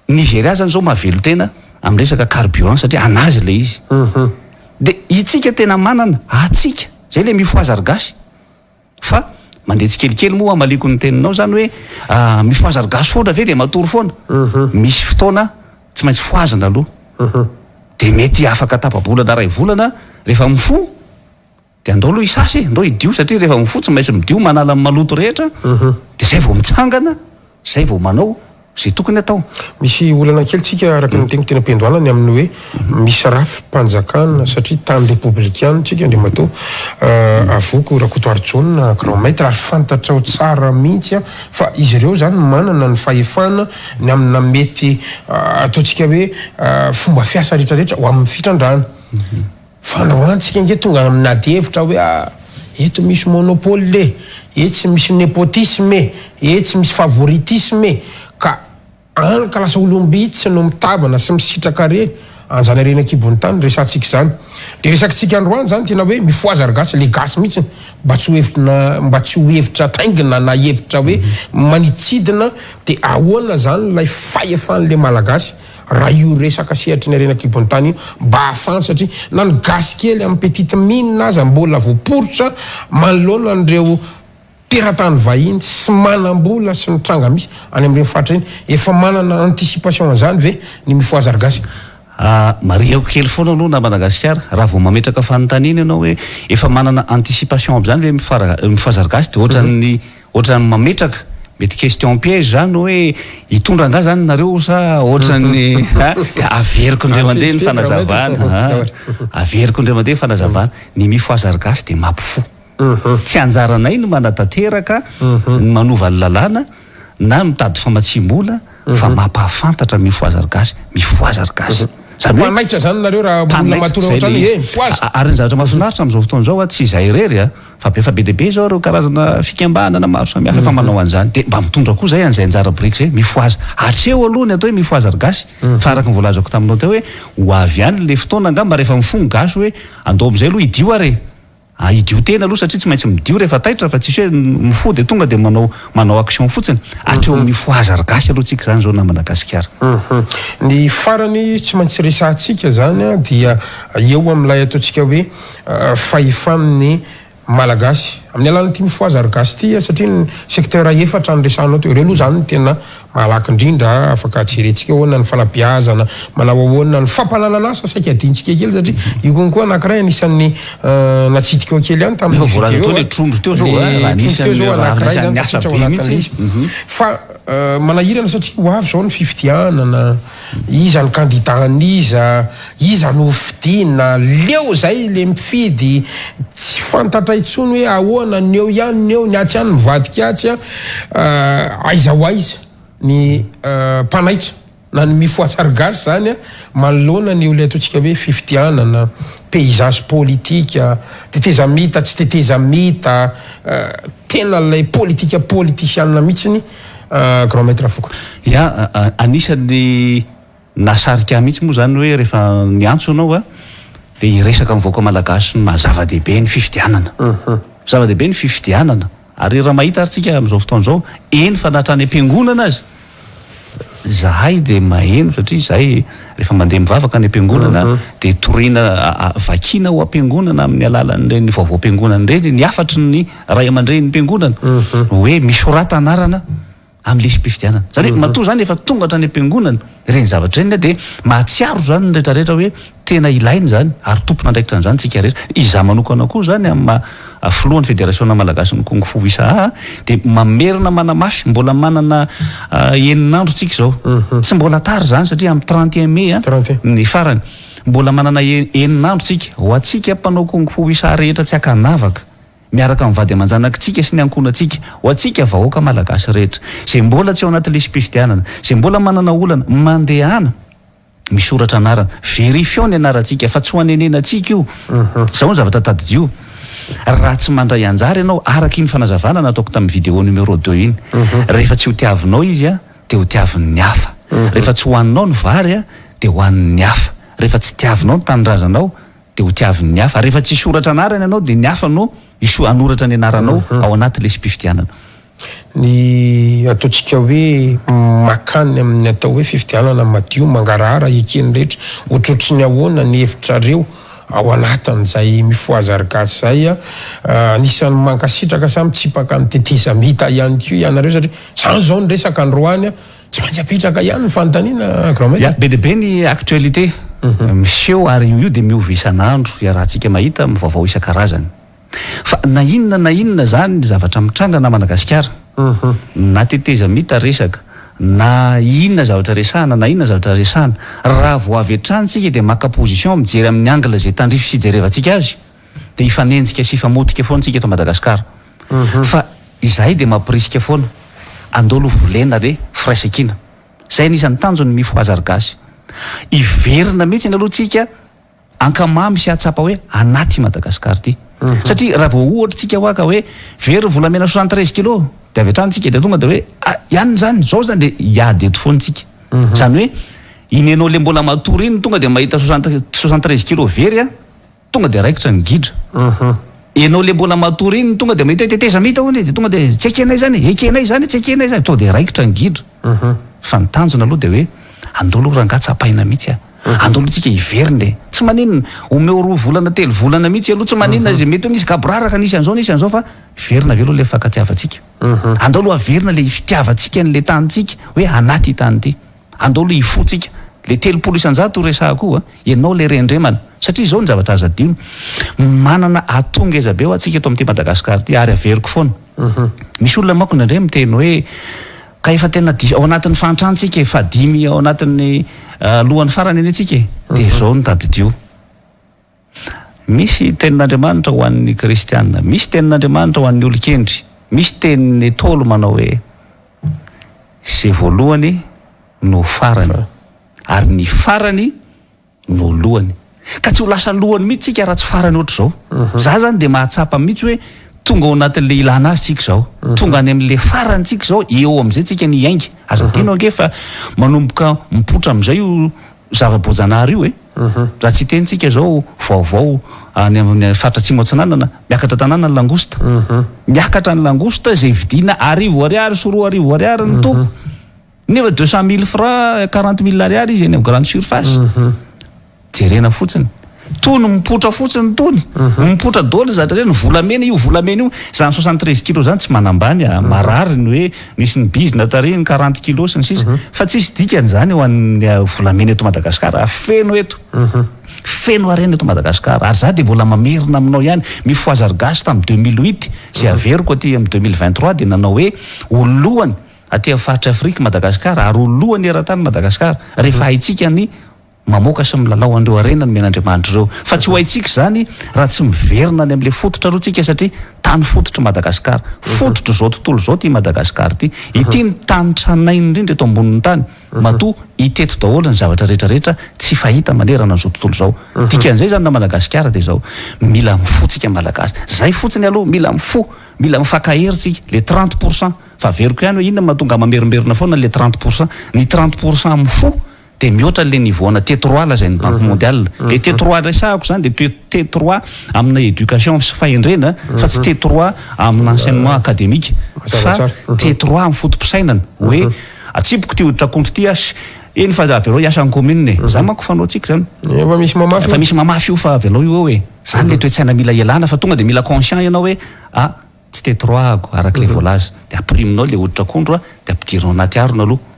Nigéria zany zao mahavelo tena amin'ny resaka carburant, satria anazy le izy. De itsika tena manana atsika zay le mifohaza ry gasy, fa mandeha tsikelikely moa. Amaliko ny teninao zany hoe mifohaza ry gasy foana ve de matory foana? Misy fotoana tsy maintsy fohazana aloha, de mety afaka tapa-bolana, ray volana, rehefa mifo de andao aloha isasy e, andao idio, satria rehefa mifo tsy maintsy midio, manala amin'ny maloto rehetra, de zay vao mitsangana, zay vao manao zay tokony atao. Misy olana kely tsika araka ny teniko tena ampiandohana ny amin'ny hoe misy rafi-panjakana, satria tany républicaine tsika, andriamatoa Avoko Rakotoarijaona grand maître, ary fantatra ao tsara mihitsy a fa izy ireo zany manana ny fahefana ny amina mety ataontsika hoe fomba fiasa rehetrarehetra ho amin'ny fitrandrana. Fandroantsika nge tonga amin'ady hevitra hoe a eto misy monopole e, etsy misy népotisme e, etsy misy favoritisme, ka any ka lasa olombitsy no mitavana sy misitraka reny. An'izany harena an-kibon'ny tany resahantsika izany. Le resakitsika androany izany tena hoe mifohaza ry gasy, le gasy mihitsy mba tsy ho hevitra mba tsy ho hevitra taingina na hevitra hoe manitsidina de ahoana izany ilay fahefan'le malagasy raha io resaka sehatry ny harena an-kibon'ny tany io mba ahafahany satria na ny gasy kely amin'ny petite mine aza mbola voaporitra manoloana an'ireo teratany vahiny tsy manam-bola sy ny tranga misy any amin'ireny faritra ireny, efa manana anticipation an'izany ve ny Mifohaza ry Gasy? Marihako kely foana aloha namana Gasikara, raha vao mametraka fanontaniana ianao hoe efa manana anticipation amin'izany ve Mifohaza ry Gasy dia ohatran'ny ohatran'ny mametraka mety question piège zany hoe hitondra angaha zany nareo sa ohatran'ny dia averiko indray mandeha ny fanazavana, averiko indray mandeha ny fanazavana, ny Mifohaza ry Gasy dia mampifoha. Tsy anjaranay ny manatanteraka ny manova ny lalàna na mitady famatsiam-bola fa mampahafantatra mifohaza ry gasy, mifohaza ry gasy. Zany hoe Mpanaitra zany nareo raha olona mpanaitra, matory ao zay an-trano le e, izy. mifohaza. Ary ny zavatra mahafinaritra amin'izao fotoana izao a, tsy izahay irery a, fa be efa be dia be izao ireo karazana fikambanana maro samihafa efa manao an'izany. Dia mba mitondra koa izay an'izay anjara biriky izay, mifohaza. Hatreo aloha ny atao hoe mifohaza ry gasy, fa araka ny voalazako taminao teo hoe ho avy ihany ilay fotoana angamba rehefa mifoha ny gasy hoe andao amin'izay aloha hidio ary e. Ahidio tena aloha satria tsy maintsy midio rehefa taitra fa tsisy hoe mifoha dia tonga dia manao manao action fotsiny. Hatreo amin'ny mifohaza ry gasy aloha tsika izany izao namana gasikara. Ny farany tsy maintsy resahantsika izany dia eo amin'ilay ataontsika hoe fahefan'ny Malagasy amin'ny alalan'ity mifohaza ry gasy ity satria ny secteur efatra noresahanao teo ireo aloha izany no tena Malaky indrindra afaka jerentsika ahoana ny fanabeazana, manao ahoana ny fampananana asa saika adinontsika kely satria io konko anankiray anisan'ny natsidika ao kely ihany tamin'ny Efa voalaza teo le trondro teo zao a, raha anisan'ny raha anisan'ny asa be mihitsy. Fa manahirana satria ho avy zao ny fifidianana, iza ny kandida an'iza, iza no hofidiana, leo zay le mifidy, tsy fantatra intsony hoe ahoana, ny eo ihany ny eo, ny atsy ihany mivadika atsy a, aiza ho aiza ny mpanaitra na ny mifohatsary gasy zany a, manoloana an'io le ataontsika hoe fifidianana, paysage politique, tetezamita tsy tetezamita, tena lay politika politisiana mihitsiny grand maître Foko. Ya, anisan'ny Nahasarika ahy mihitsy moa izany hoe rehefa niantso ianao a, dia hiresaka amin'ny vahoaka malagasy ny maha zava-dehibe ny fifidianana. Zava-dehibe ny fifidianana ary raha mahita ary tsika amin'izao fotoana izao, eny fa na hatrany am-piangonana aza, izahay dia maheno satria izahay rehefa mandeha mivavaka any am-piangonana dia torina, vakiana ao am-piangonana amin'ny alalan'ireny vaovaom-piangonana ireny ny hafatry ny ray aman-drenin'ny mpiangonana hoe misorata anarana. amin'ny lisi-pifidianana. Izany hoe matoa izany efa tonga hatrany am-piangonana ireny zavatra ireny dia mahatsiaro izany ny rehetra rehetra hoe tena ilaina izany ary tompon'andraikitra an'izany isika rehetra. Izaho manokana koa izany amin'ny maha filohan'ny federasiona malagasin'ny Kung Fu Wisa dia mamerina manamafy, mbola manana enin'andro isika izao. Tsy mbola tara izany satria amin'ny 31 mai ny farany. Mbola manana enin'andro isika. Ho antsika mpanao Kung Fu Wisa rehetra tsy ankanavaka. miaraka amin'ny vady aman-janakitsika sy ny ankohonantsika, ho antsika vahoaka malagasy rehetra, izay mbola tsy ao anaty lisi-pifidianana, izay mbola manana olana, mandehana misoratra anarana, verifions ny anarantsika fa tsy ho anenenantsika io, izao ny zavatra tadidio, raha tsy mandray anjara ianao, araka iny fanazavana nataoko tamin'ny vidéo numéro deux iny, rehefa tsy ho tiavinao izy dia ho tiavin'ny hafa, rehefa tsy hohaninao ny vary dia hohanin'ny hafa, rehefa tsy tiavinao ny tanindrazanao dia ho tiavin'ny hafa. Rehefa tsy hisoratra anarana ianao dia ny hafa no hiso hanoratra ny anaranao ao anaty lisi-pifidianana. Ny ataontsika hoe makany amin'ny atao hoe fifidianana madio, mangarahara, eken'ny rehetra. Ohatrohatry ny ahoana ny hevitrareo ao anatin'izay mifohaza ry gasy izay a? Anisan'ny mankasitraka sa mitsipaka ny tetezamita ihany koa ianareo satria izany izao ny resaka androany a! Tsy maintsy apetraka ihany ny fanontaniana grand maître. Ya, be dia be ny actualité miseho ary io dia miova isan'andro iarahantsika mahita amin'ny vaovao isan-karazany. Fa na inona na inona izany zavatra mitranga na Madagasikara, na tetezamita resaka, na inona zavatra resahana na inona zavatra resahana, raha vao avy hatrany tsika dia maka position mijery amin'ny angle izay tandrify sy ijerevantsika azy dia hifanenjika sy hifamotika foana tsika eto Madagasikara. Fa izahay dia mampirisika foana, andao aloha volena re firaisankina. Izay anisan'ny tanjon'ny Mifohaza ry Gasy. Hiverina mihitsy aloha tsika hankamamy sy hahatsapa hoe anaty i Madagasikara ity. Satria raha vao ohatra tsika hoa ka hoe very ny volamena 73 kilos dia avy hatrany tsika dia tonga dia hoe ah, ihany izany, izao izany dia hiady eto foana tsika. Izany hoe. Iny ianao le mbola matory iny tonga de mahita 73 kilos very a, tonga de raikitra ny gidra. Ianao le mbola matory iny tonga de mahita hoe tetezamita hono e, de tonga de tsy ekenay zany e, ekenay zany e, tsy ekenay zany, tonga de raikitra ny gidra. Fa ny tanjona aloha de hoe andao aloha rangaha tsapaina mihitsy a, andao aloha tsika hiverina e, tsy maninona, omeo 2 volana 3 volana mihitsy aloha, tsy maninona izay mety hoe nisy gaboraraka, nisy an'izao nisy an'izao fa hiverina avy eo aloha le fifankatiavantsika. Andao aloha haverina le fitiavantsika an'le tanintsika hoe anaty ity tany ity. Andao aloha hifoha tsika. Le 30% resahako io a, ianao le rendremana. Satria izao ny zavatra aza adino, manana atout ngeza be hoa tsika eto amin'ity Madagascar ity ary averiko foana. Misy olona manko indraindray miteny hoe ka efa tena diso, ao anatin'ny fahantrana tsika e, fahadimy ao anatin'ny alohan'ny farany anie tsika e. Dia izao no tadidio. Misy tenin'Andriamanitra ho an'ny kristiana, misy tenin'Andriamanitra ho an'ny olon-kendry, misy tenin'ny Ntaolo manao hoe, Izay voalohany no farany, ary ny farany no lohany. Ka tsy ho lasa lohany mihitsy tsika raha tsy farany ohatr'izao. Za zany dia mahatsapa mihitsy hoe tonga ao anatin'le ilana azy tsika izao. Tonga any amin'le farany tsika izao, eo amin'izay tsika ny hiainga. Aza adino ange fa manomboka mipoitra amin'izay io zava-boajanahary io e. Raha tsy hiteny tsika izao vaovao any amin'ny faritra atsimo atsinanana, miakatra tanàna ny langosta. Miakatra ny langosta izay vidiana 1000 ariary sy 2000 ariary ny toko. Nefa 200 000 francs, 40 000 ariary izy eny amin'ny grande surface. Jerena fotsiny. Tony mipoitra fotsiny tony. Mipoitra daholo ny zavatra rehetra, ny volamena io volamena io, izany 73 kilos izany tsy manambany a, marary ny hoe Misy ny bizina tary ny 40 kilos sy ny sisa fa tsisy dikany izany ho an'ny volamena eto Madagasikara, feno eto, feno harena eto Madagasikara ary za dia mbola mamerina aminao ihany, mifohaza ry gasy tamin'ny 2008 izay averiko aty amin'ny 2023 dia nanao hoe ho lohany aty amin'ny faritry Afrika Madagasikara ary ho lohany eran-tany Madagasikara rehefa haintsika ny mamoaka sy milalao an'ireo harena nomen'Andriamanitra ireo. Fa tsy ho haintsika izany raha tsy miverina any amin'ilay fototra aloha tsika satria tany fototr'i Madagasikara. Fototr'izao tontolo izao ity Madagasikara ity. Ity no tany tranainy indrindra eto ambonin'ny tany. Matoa hita eto daholo ny zavatra rehetra rehetra tsy fahita manerana an'izao tontolo izao. Dikan'izay izany na Madagasikara dia izao, mila mifoha tsika Malagasy. Izay fotsiny aloha, mila mifoha, mila mifankahery tsika. Le 30 pour cent, fa averiko ihany hoe inona no mahatonga mamerimberina foana le 30 pour cent. Ny 30 pour cent mifoha dia mihoatra an'ilay niveau ana T3 lazain'ny Banque mondiale. Ilay T3 resahako izany dia T3 amina éducation sy fahendrena fa tsy T3 amina enseignement académique fa T3 amin'ny foto-pisainana hoe atsipiko ity hoditr'akondro ity aho sy eny fa avelao hiasa ny commune e. Izany manko fanaontsika izany. Efa misy mamafy io. Efa misy mamafy io fa avelao io eo e. Izany ilay toe-tsaina mila ialana fa tonga dia mila conscient ianao hoe ah tsy T3 ako araka ilay voalaza. Dia ampiriminao ilay hoditr'akondro dia ampidirinao anaty harona aloha.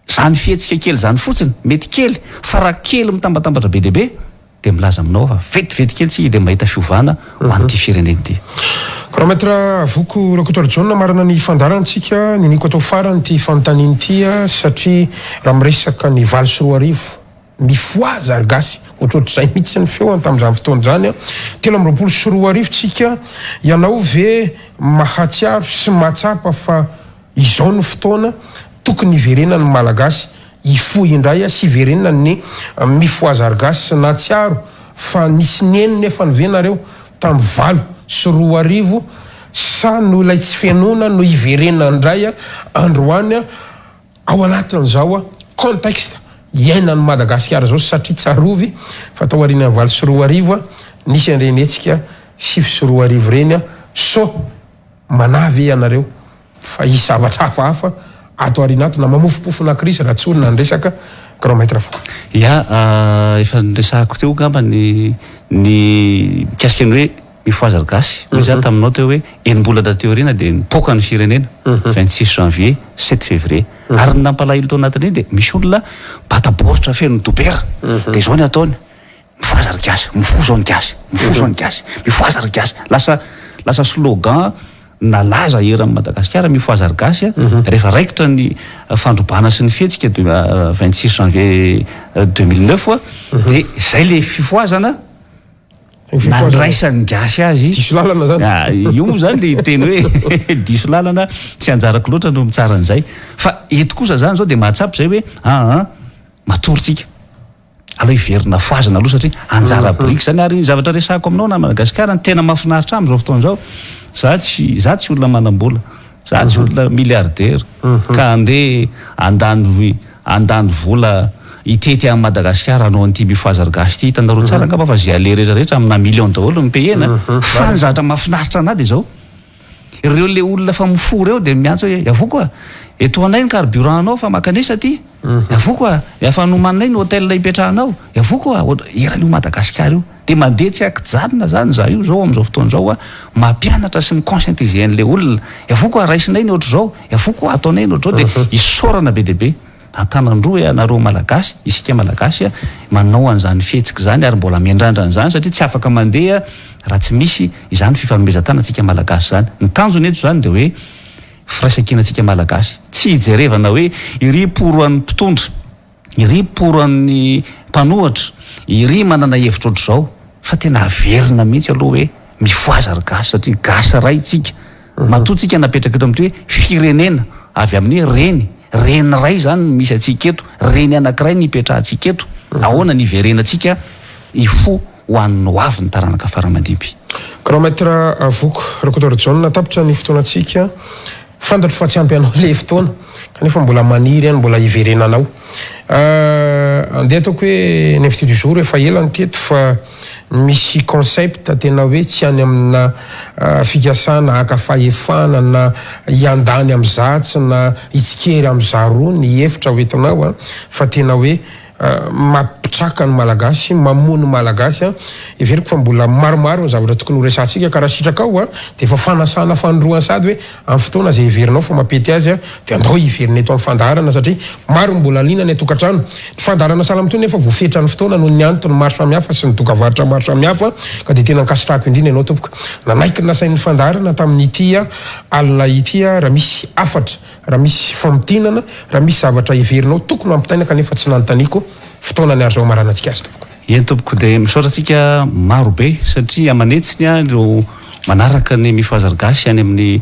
Zany fihetsika kely zany fotsiny, mety kely, fa raha kely mitambatambatra be dia be, dia milaza aminao fa vetivety kely tsika dia mahita fiovana ho an'ity firenena ity. Grand Maître Avoko Rakotoarijaona, marina ny fandaharantsika, niniako atao farany ity fanontaniana ity satria raha miresaka ny 2008, mifohaza ry gasy, ohatrohatr'izay mihitsy ny feony tamin'izany fotoana izany, 2023 tsika, ianao ve mahatsiaro sy mahatsapa fa Izao no fotoana tokony hiverenan'ny Malagasy hifoha indray sy hiverenan'ny mifohazargasy nahatsiaro fa nisy neno nefany ve nareo tam 2008 sa noho ilay tsy fenoana no hiverenana indray androany ao anatin'izao contexte iainan'i Madagasikara izao satria tsarovy fa tao aorian'ny 2008 nisy an'ireny hetsika 2009 ireny sao manahy ve ianareo Fa hisy zavatra hafahafa ato aoriana ato na mamofompofona crise raha tsorina ny resaka Grand Maître Foko. Ya, efa niresahako teo angamba ny ny mikasika ny hoe mifohaza ry gasy. Hoy za taminao teo hoe enim-bolana taty aoriana dia nipoaka ny firenena, 26 janvier, 7 février. Ary ny nampalahelo tao anatin'iny dia misy olona bata baoritra feno dobera. Dia izao ny ataony, Mifohaza ry gasy, mifoha zao ny gasy, mifoha zao ny gasy, mifohaza ry gasy. Lasa lasa slogan nalaza eran'i Madagasikara mifohaza ry gasy a, rehefa raikitra ny fandrobana sy ny fihetsika de 26 janvier 2009 a, de zay le fifohazana nandraisan'ny gasy azy. Diso lalana zany. Ah, io moa zany le teny hoe diso lalana, tsy anjarako loatra no mitsara an'izay. Fa eto kosa zany zao de mahatsapa zay hoe aa matory tsika. Aleo hiverina fohazina aloha satria anjara biriky zany ary ny zavatra resahako aminao na Madagasikara ny tena mahafinaritra ahy amin'izao fotoana izao za tsy za tsy olona manam-bola za tsy olona milliardaire ka andeha handany. handany vola hitety an'i Madagasikara hanao an'ity Mifohaza ry Gasy ity. Hitanareo tsara angamba fa izay aleha rehetra rehetra amina millions daholo no payena. Fa ny zavatra mahafinaritra anah dia izao, ireo le olona efa mifoha ireo dia miantso hoe avoako a, etoanay ny carburant anao fa mankanesa aty, avoako a, efa nomaninay ny hotel hipetrahanao, avoako a, eran'io Madagasikara io. Dia mandeha tsy ankijanona zany za io zao amin'izao fotoana izao a, mampianatra sy mi-conscientiser an'ilay olona, avoako a, raisinay ny ohatr'izao, avoako a, ataonay ny ohatr'izao, dia isaorana be dia be. Antanandroa ianareo Malagasy, isika Malagasy a, manao an'izany fihetsika izany ary mbola miandrandra an'izany satria tsy afaka mandeha raha tsy misy izany fifanomezan-tanana antsika Malagasy izany. Ny tanjona eto izany dia hoe firaisankinantsika Malagasy. Tsy hijerevana hoe iry pour an'ny mpitondra, iry pour an'ny mpanohatra, iry manana hevitra ohatr'izao fa tena averina mihitsy aloha hoe mifohaza ry gasy satria gasy iray tsika. Matoa tsika napetraka eto amin'ity hoe firenena avy amin'ny hoe reny, reny iray izany no misy antsika eto, reny anankiray no ipetrahantsika eto, ahoana ny hiverenantsika hifoha ho an'ny ho avy ny taranaka fara aman-dimby. Grand Maître Avoko Rakotoarijaona, tapitra ny fotoanantsika, fantatro fa tsy ampy anao ilay fotoana kanefa mbola maniry aho ny mbola hiverenanao. Andeha ataoko hoe ny invité du jour efa ela ny teto fa misy concept tena hoe tsy any amina fikasana haka fahefana na hiandany amin'izatsy na hitsikery amin'izaroa ny hevitra hoentinao an, fa tena hoe mampitraka ny Malagasy, mamono Malagasy an, heveriko fa mbola maromaro ny zavatra tokony horesahantsika ka raha sitrakao an, dia efa fanasana fanindroany sahady hoe amin'ny fotoana izay heverinao fa mampety azy dia andao hiverina eto amin'ny fandaharana satria maro ny mbola liana any an-tokantrano. Ny fandaharana sahala amin'itony nefa voafetran'ny fotoana noho ny antony maro samihafa sy ny dokavarotra maro samihafa ka dia tena ankasitrahako indrindra ianao tompoko nanaiky ny nasain'ny fandaharana tamin'ity alina ity raha misy hafatra, raha misy famintinana, raha misy zavatra heverinao tokony ho ampitaina kanefa tsy nanontaniako fotoana ny ary izao hamaranantsika azy tompoko. Eny tompoko dia misaotra antsika maro be satria aman'hetsiny ireo manaraka ny Mifohaza ry Gasy any amin'ny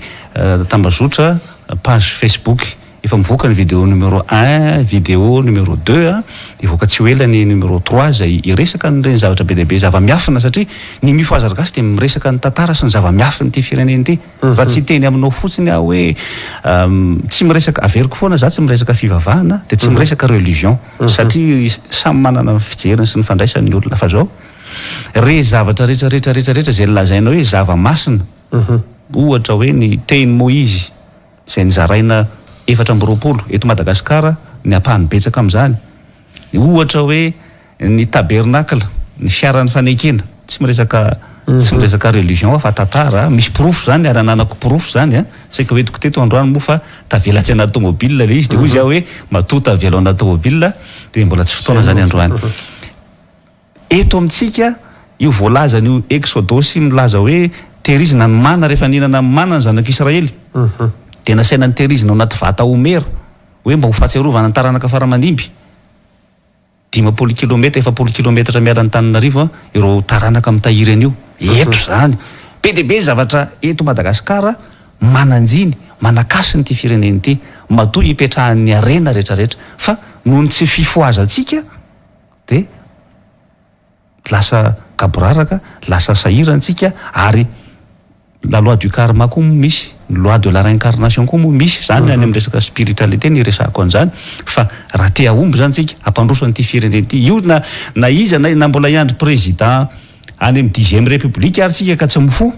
tambazotra page Facebook. Efa mivoaka ny vidéo numéro un, vidéo numéro deux a, hivoaka tsy ho ela ny numéro trois izay hiresaka an'ireny zavatra be dia be zava-miafina satria ny Mifohaza ry Gasy dia miresaka ny tantara sy ny zava-miafin'ity firenena ity. Raha tsy hiteny aminao fotsiny aho hoe tsy miresaka, averiko foana za tsy miresaka fivavahana dia tsy miresaka religion satria samy manana ny fijeriny sy ny fandraisany ny olona fa zao re zavatra rehetra rehetra rehetra rehetra izay lazaina hoe zava-masina ohatra hoe ny tehin'i Moizy izay nizaraina 24 eto Madagasikara ny ampahany betsaka amin'izany ohatra hoe Ny tabernacle, ny fiaran'ny fanekena, tsy miresaka tsy miresaka religion aho fa tantara, misy porofo zany ary ananako porofo zany an, saika hoentiko teto androany moa fa tavela atsy anaty tomobile le izy de hoy izy aho hoe matoa tavela ao anaty tomobile de mbola tsy fotoana zany androany. Eto amintsika io voalazan'io Exodosy milaza hoe tehirizina ny mana rehefa nihinana ny mana ny zanak'Israely de nasaina nitehirizina ao anaty vata homera hoe mba ho fahatsiarovana ny taranaka fara-mandimby. 50 kilometa, 40 kilometatra miala an'Antananarivo ireo taranaka mitahiry an'io. Eto izany. Be dia be ny zavatra eto Madagasikara manan-jiny, manan-kasina ity firenena ity. Matoa ipetrahan'ny harena rehetrarehetra. Fa noho ny tsy fifohazantsika dia lasa gaboraraka, lasa sahirana tsika ary la loi du karma koa moa misy, ny loi de la réincarnation koa moa misy, zany any amin'ny resaka spiritualité no iresahako an'izany, fa raha te hahomby zany tsika, hampandroso an'ity firenena ity, io na na iza na na mbola hiandry président any amin'ny dixième république ary tsika ka tsy mifoha,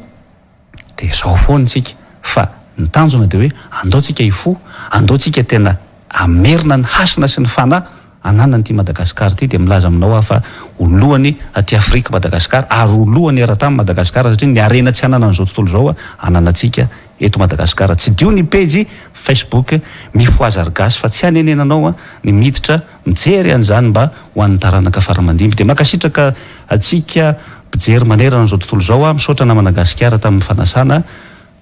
dia zao foana tsika, fa ny tanjona dia hoe andao tsika hifoha, andao tsika tena hamerina ny hasina sy ny fanahy ananan'ity Madagascar ity dia milaza aminao aho fa ho lohany aty Afrika Madagascar ary ho lohany eran-tany Madagascar satria ny harena tsy ananan'izao tontolo izao ananantsika eto Madagascar. Tsidiho ny pejy Facebook Mifohaza ry Gasy fa tsy hanenenanao ny miditra mijery an'izany mba ho an'ny taranaka faramandimby. Dia mankasitraka antsika mpijery manerana an'izao tontolo izao aho. Misaotra namana Gasikara tamin'ny fanasana.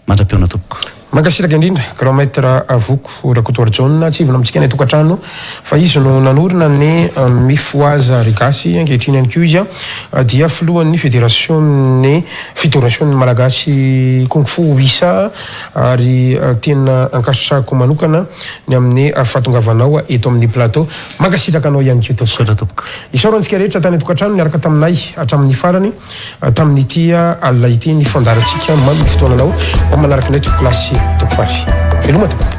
Mandra-pihaona tompoko. Mankasitraka indrindra Grand Maitre Avoko Rakotoarijaona, tsy hivona amintsika any an-tokantrano fa izy no nanorina ny Mifohaza ry Gasy, ankehitriny ihany koa izy dia filohan'ny federasion'ny Federasion'ny Malagasy Kung Fu Wisa ary tena ankasitrahako manokana ny amin'ny fahatongavanao eto amin'ny plateau. Mankasitraka anao ihany koa tompoko. Misaotra tompoko. Isaorantsika rehetra tany an-tokantrano niaraka taminay hatramin'ny farany. Tamin'ity alina ity ny fandaharantsika manome fotoana anao ho manaraka indray tompokolahy sy tompovavy. Veloma tompoko.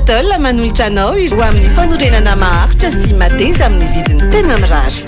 Vitol manolotra anao ireo amin'ny fanorenana maharitra sy mateza amin'ny vidiny tena mirary.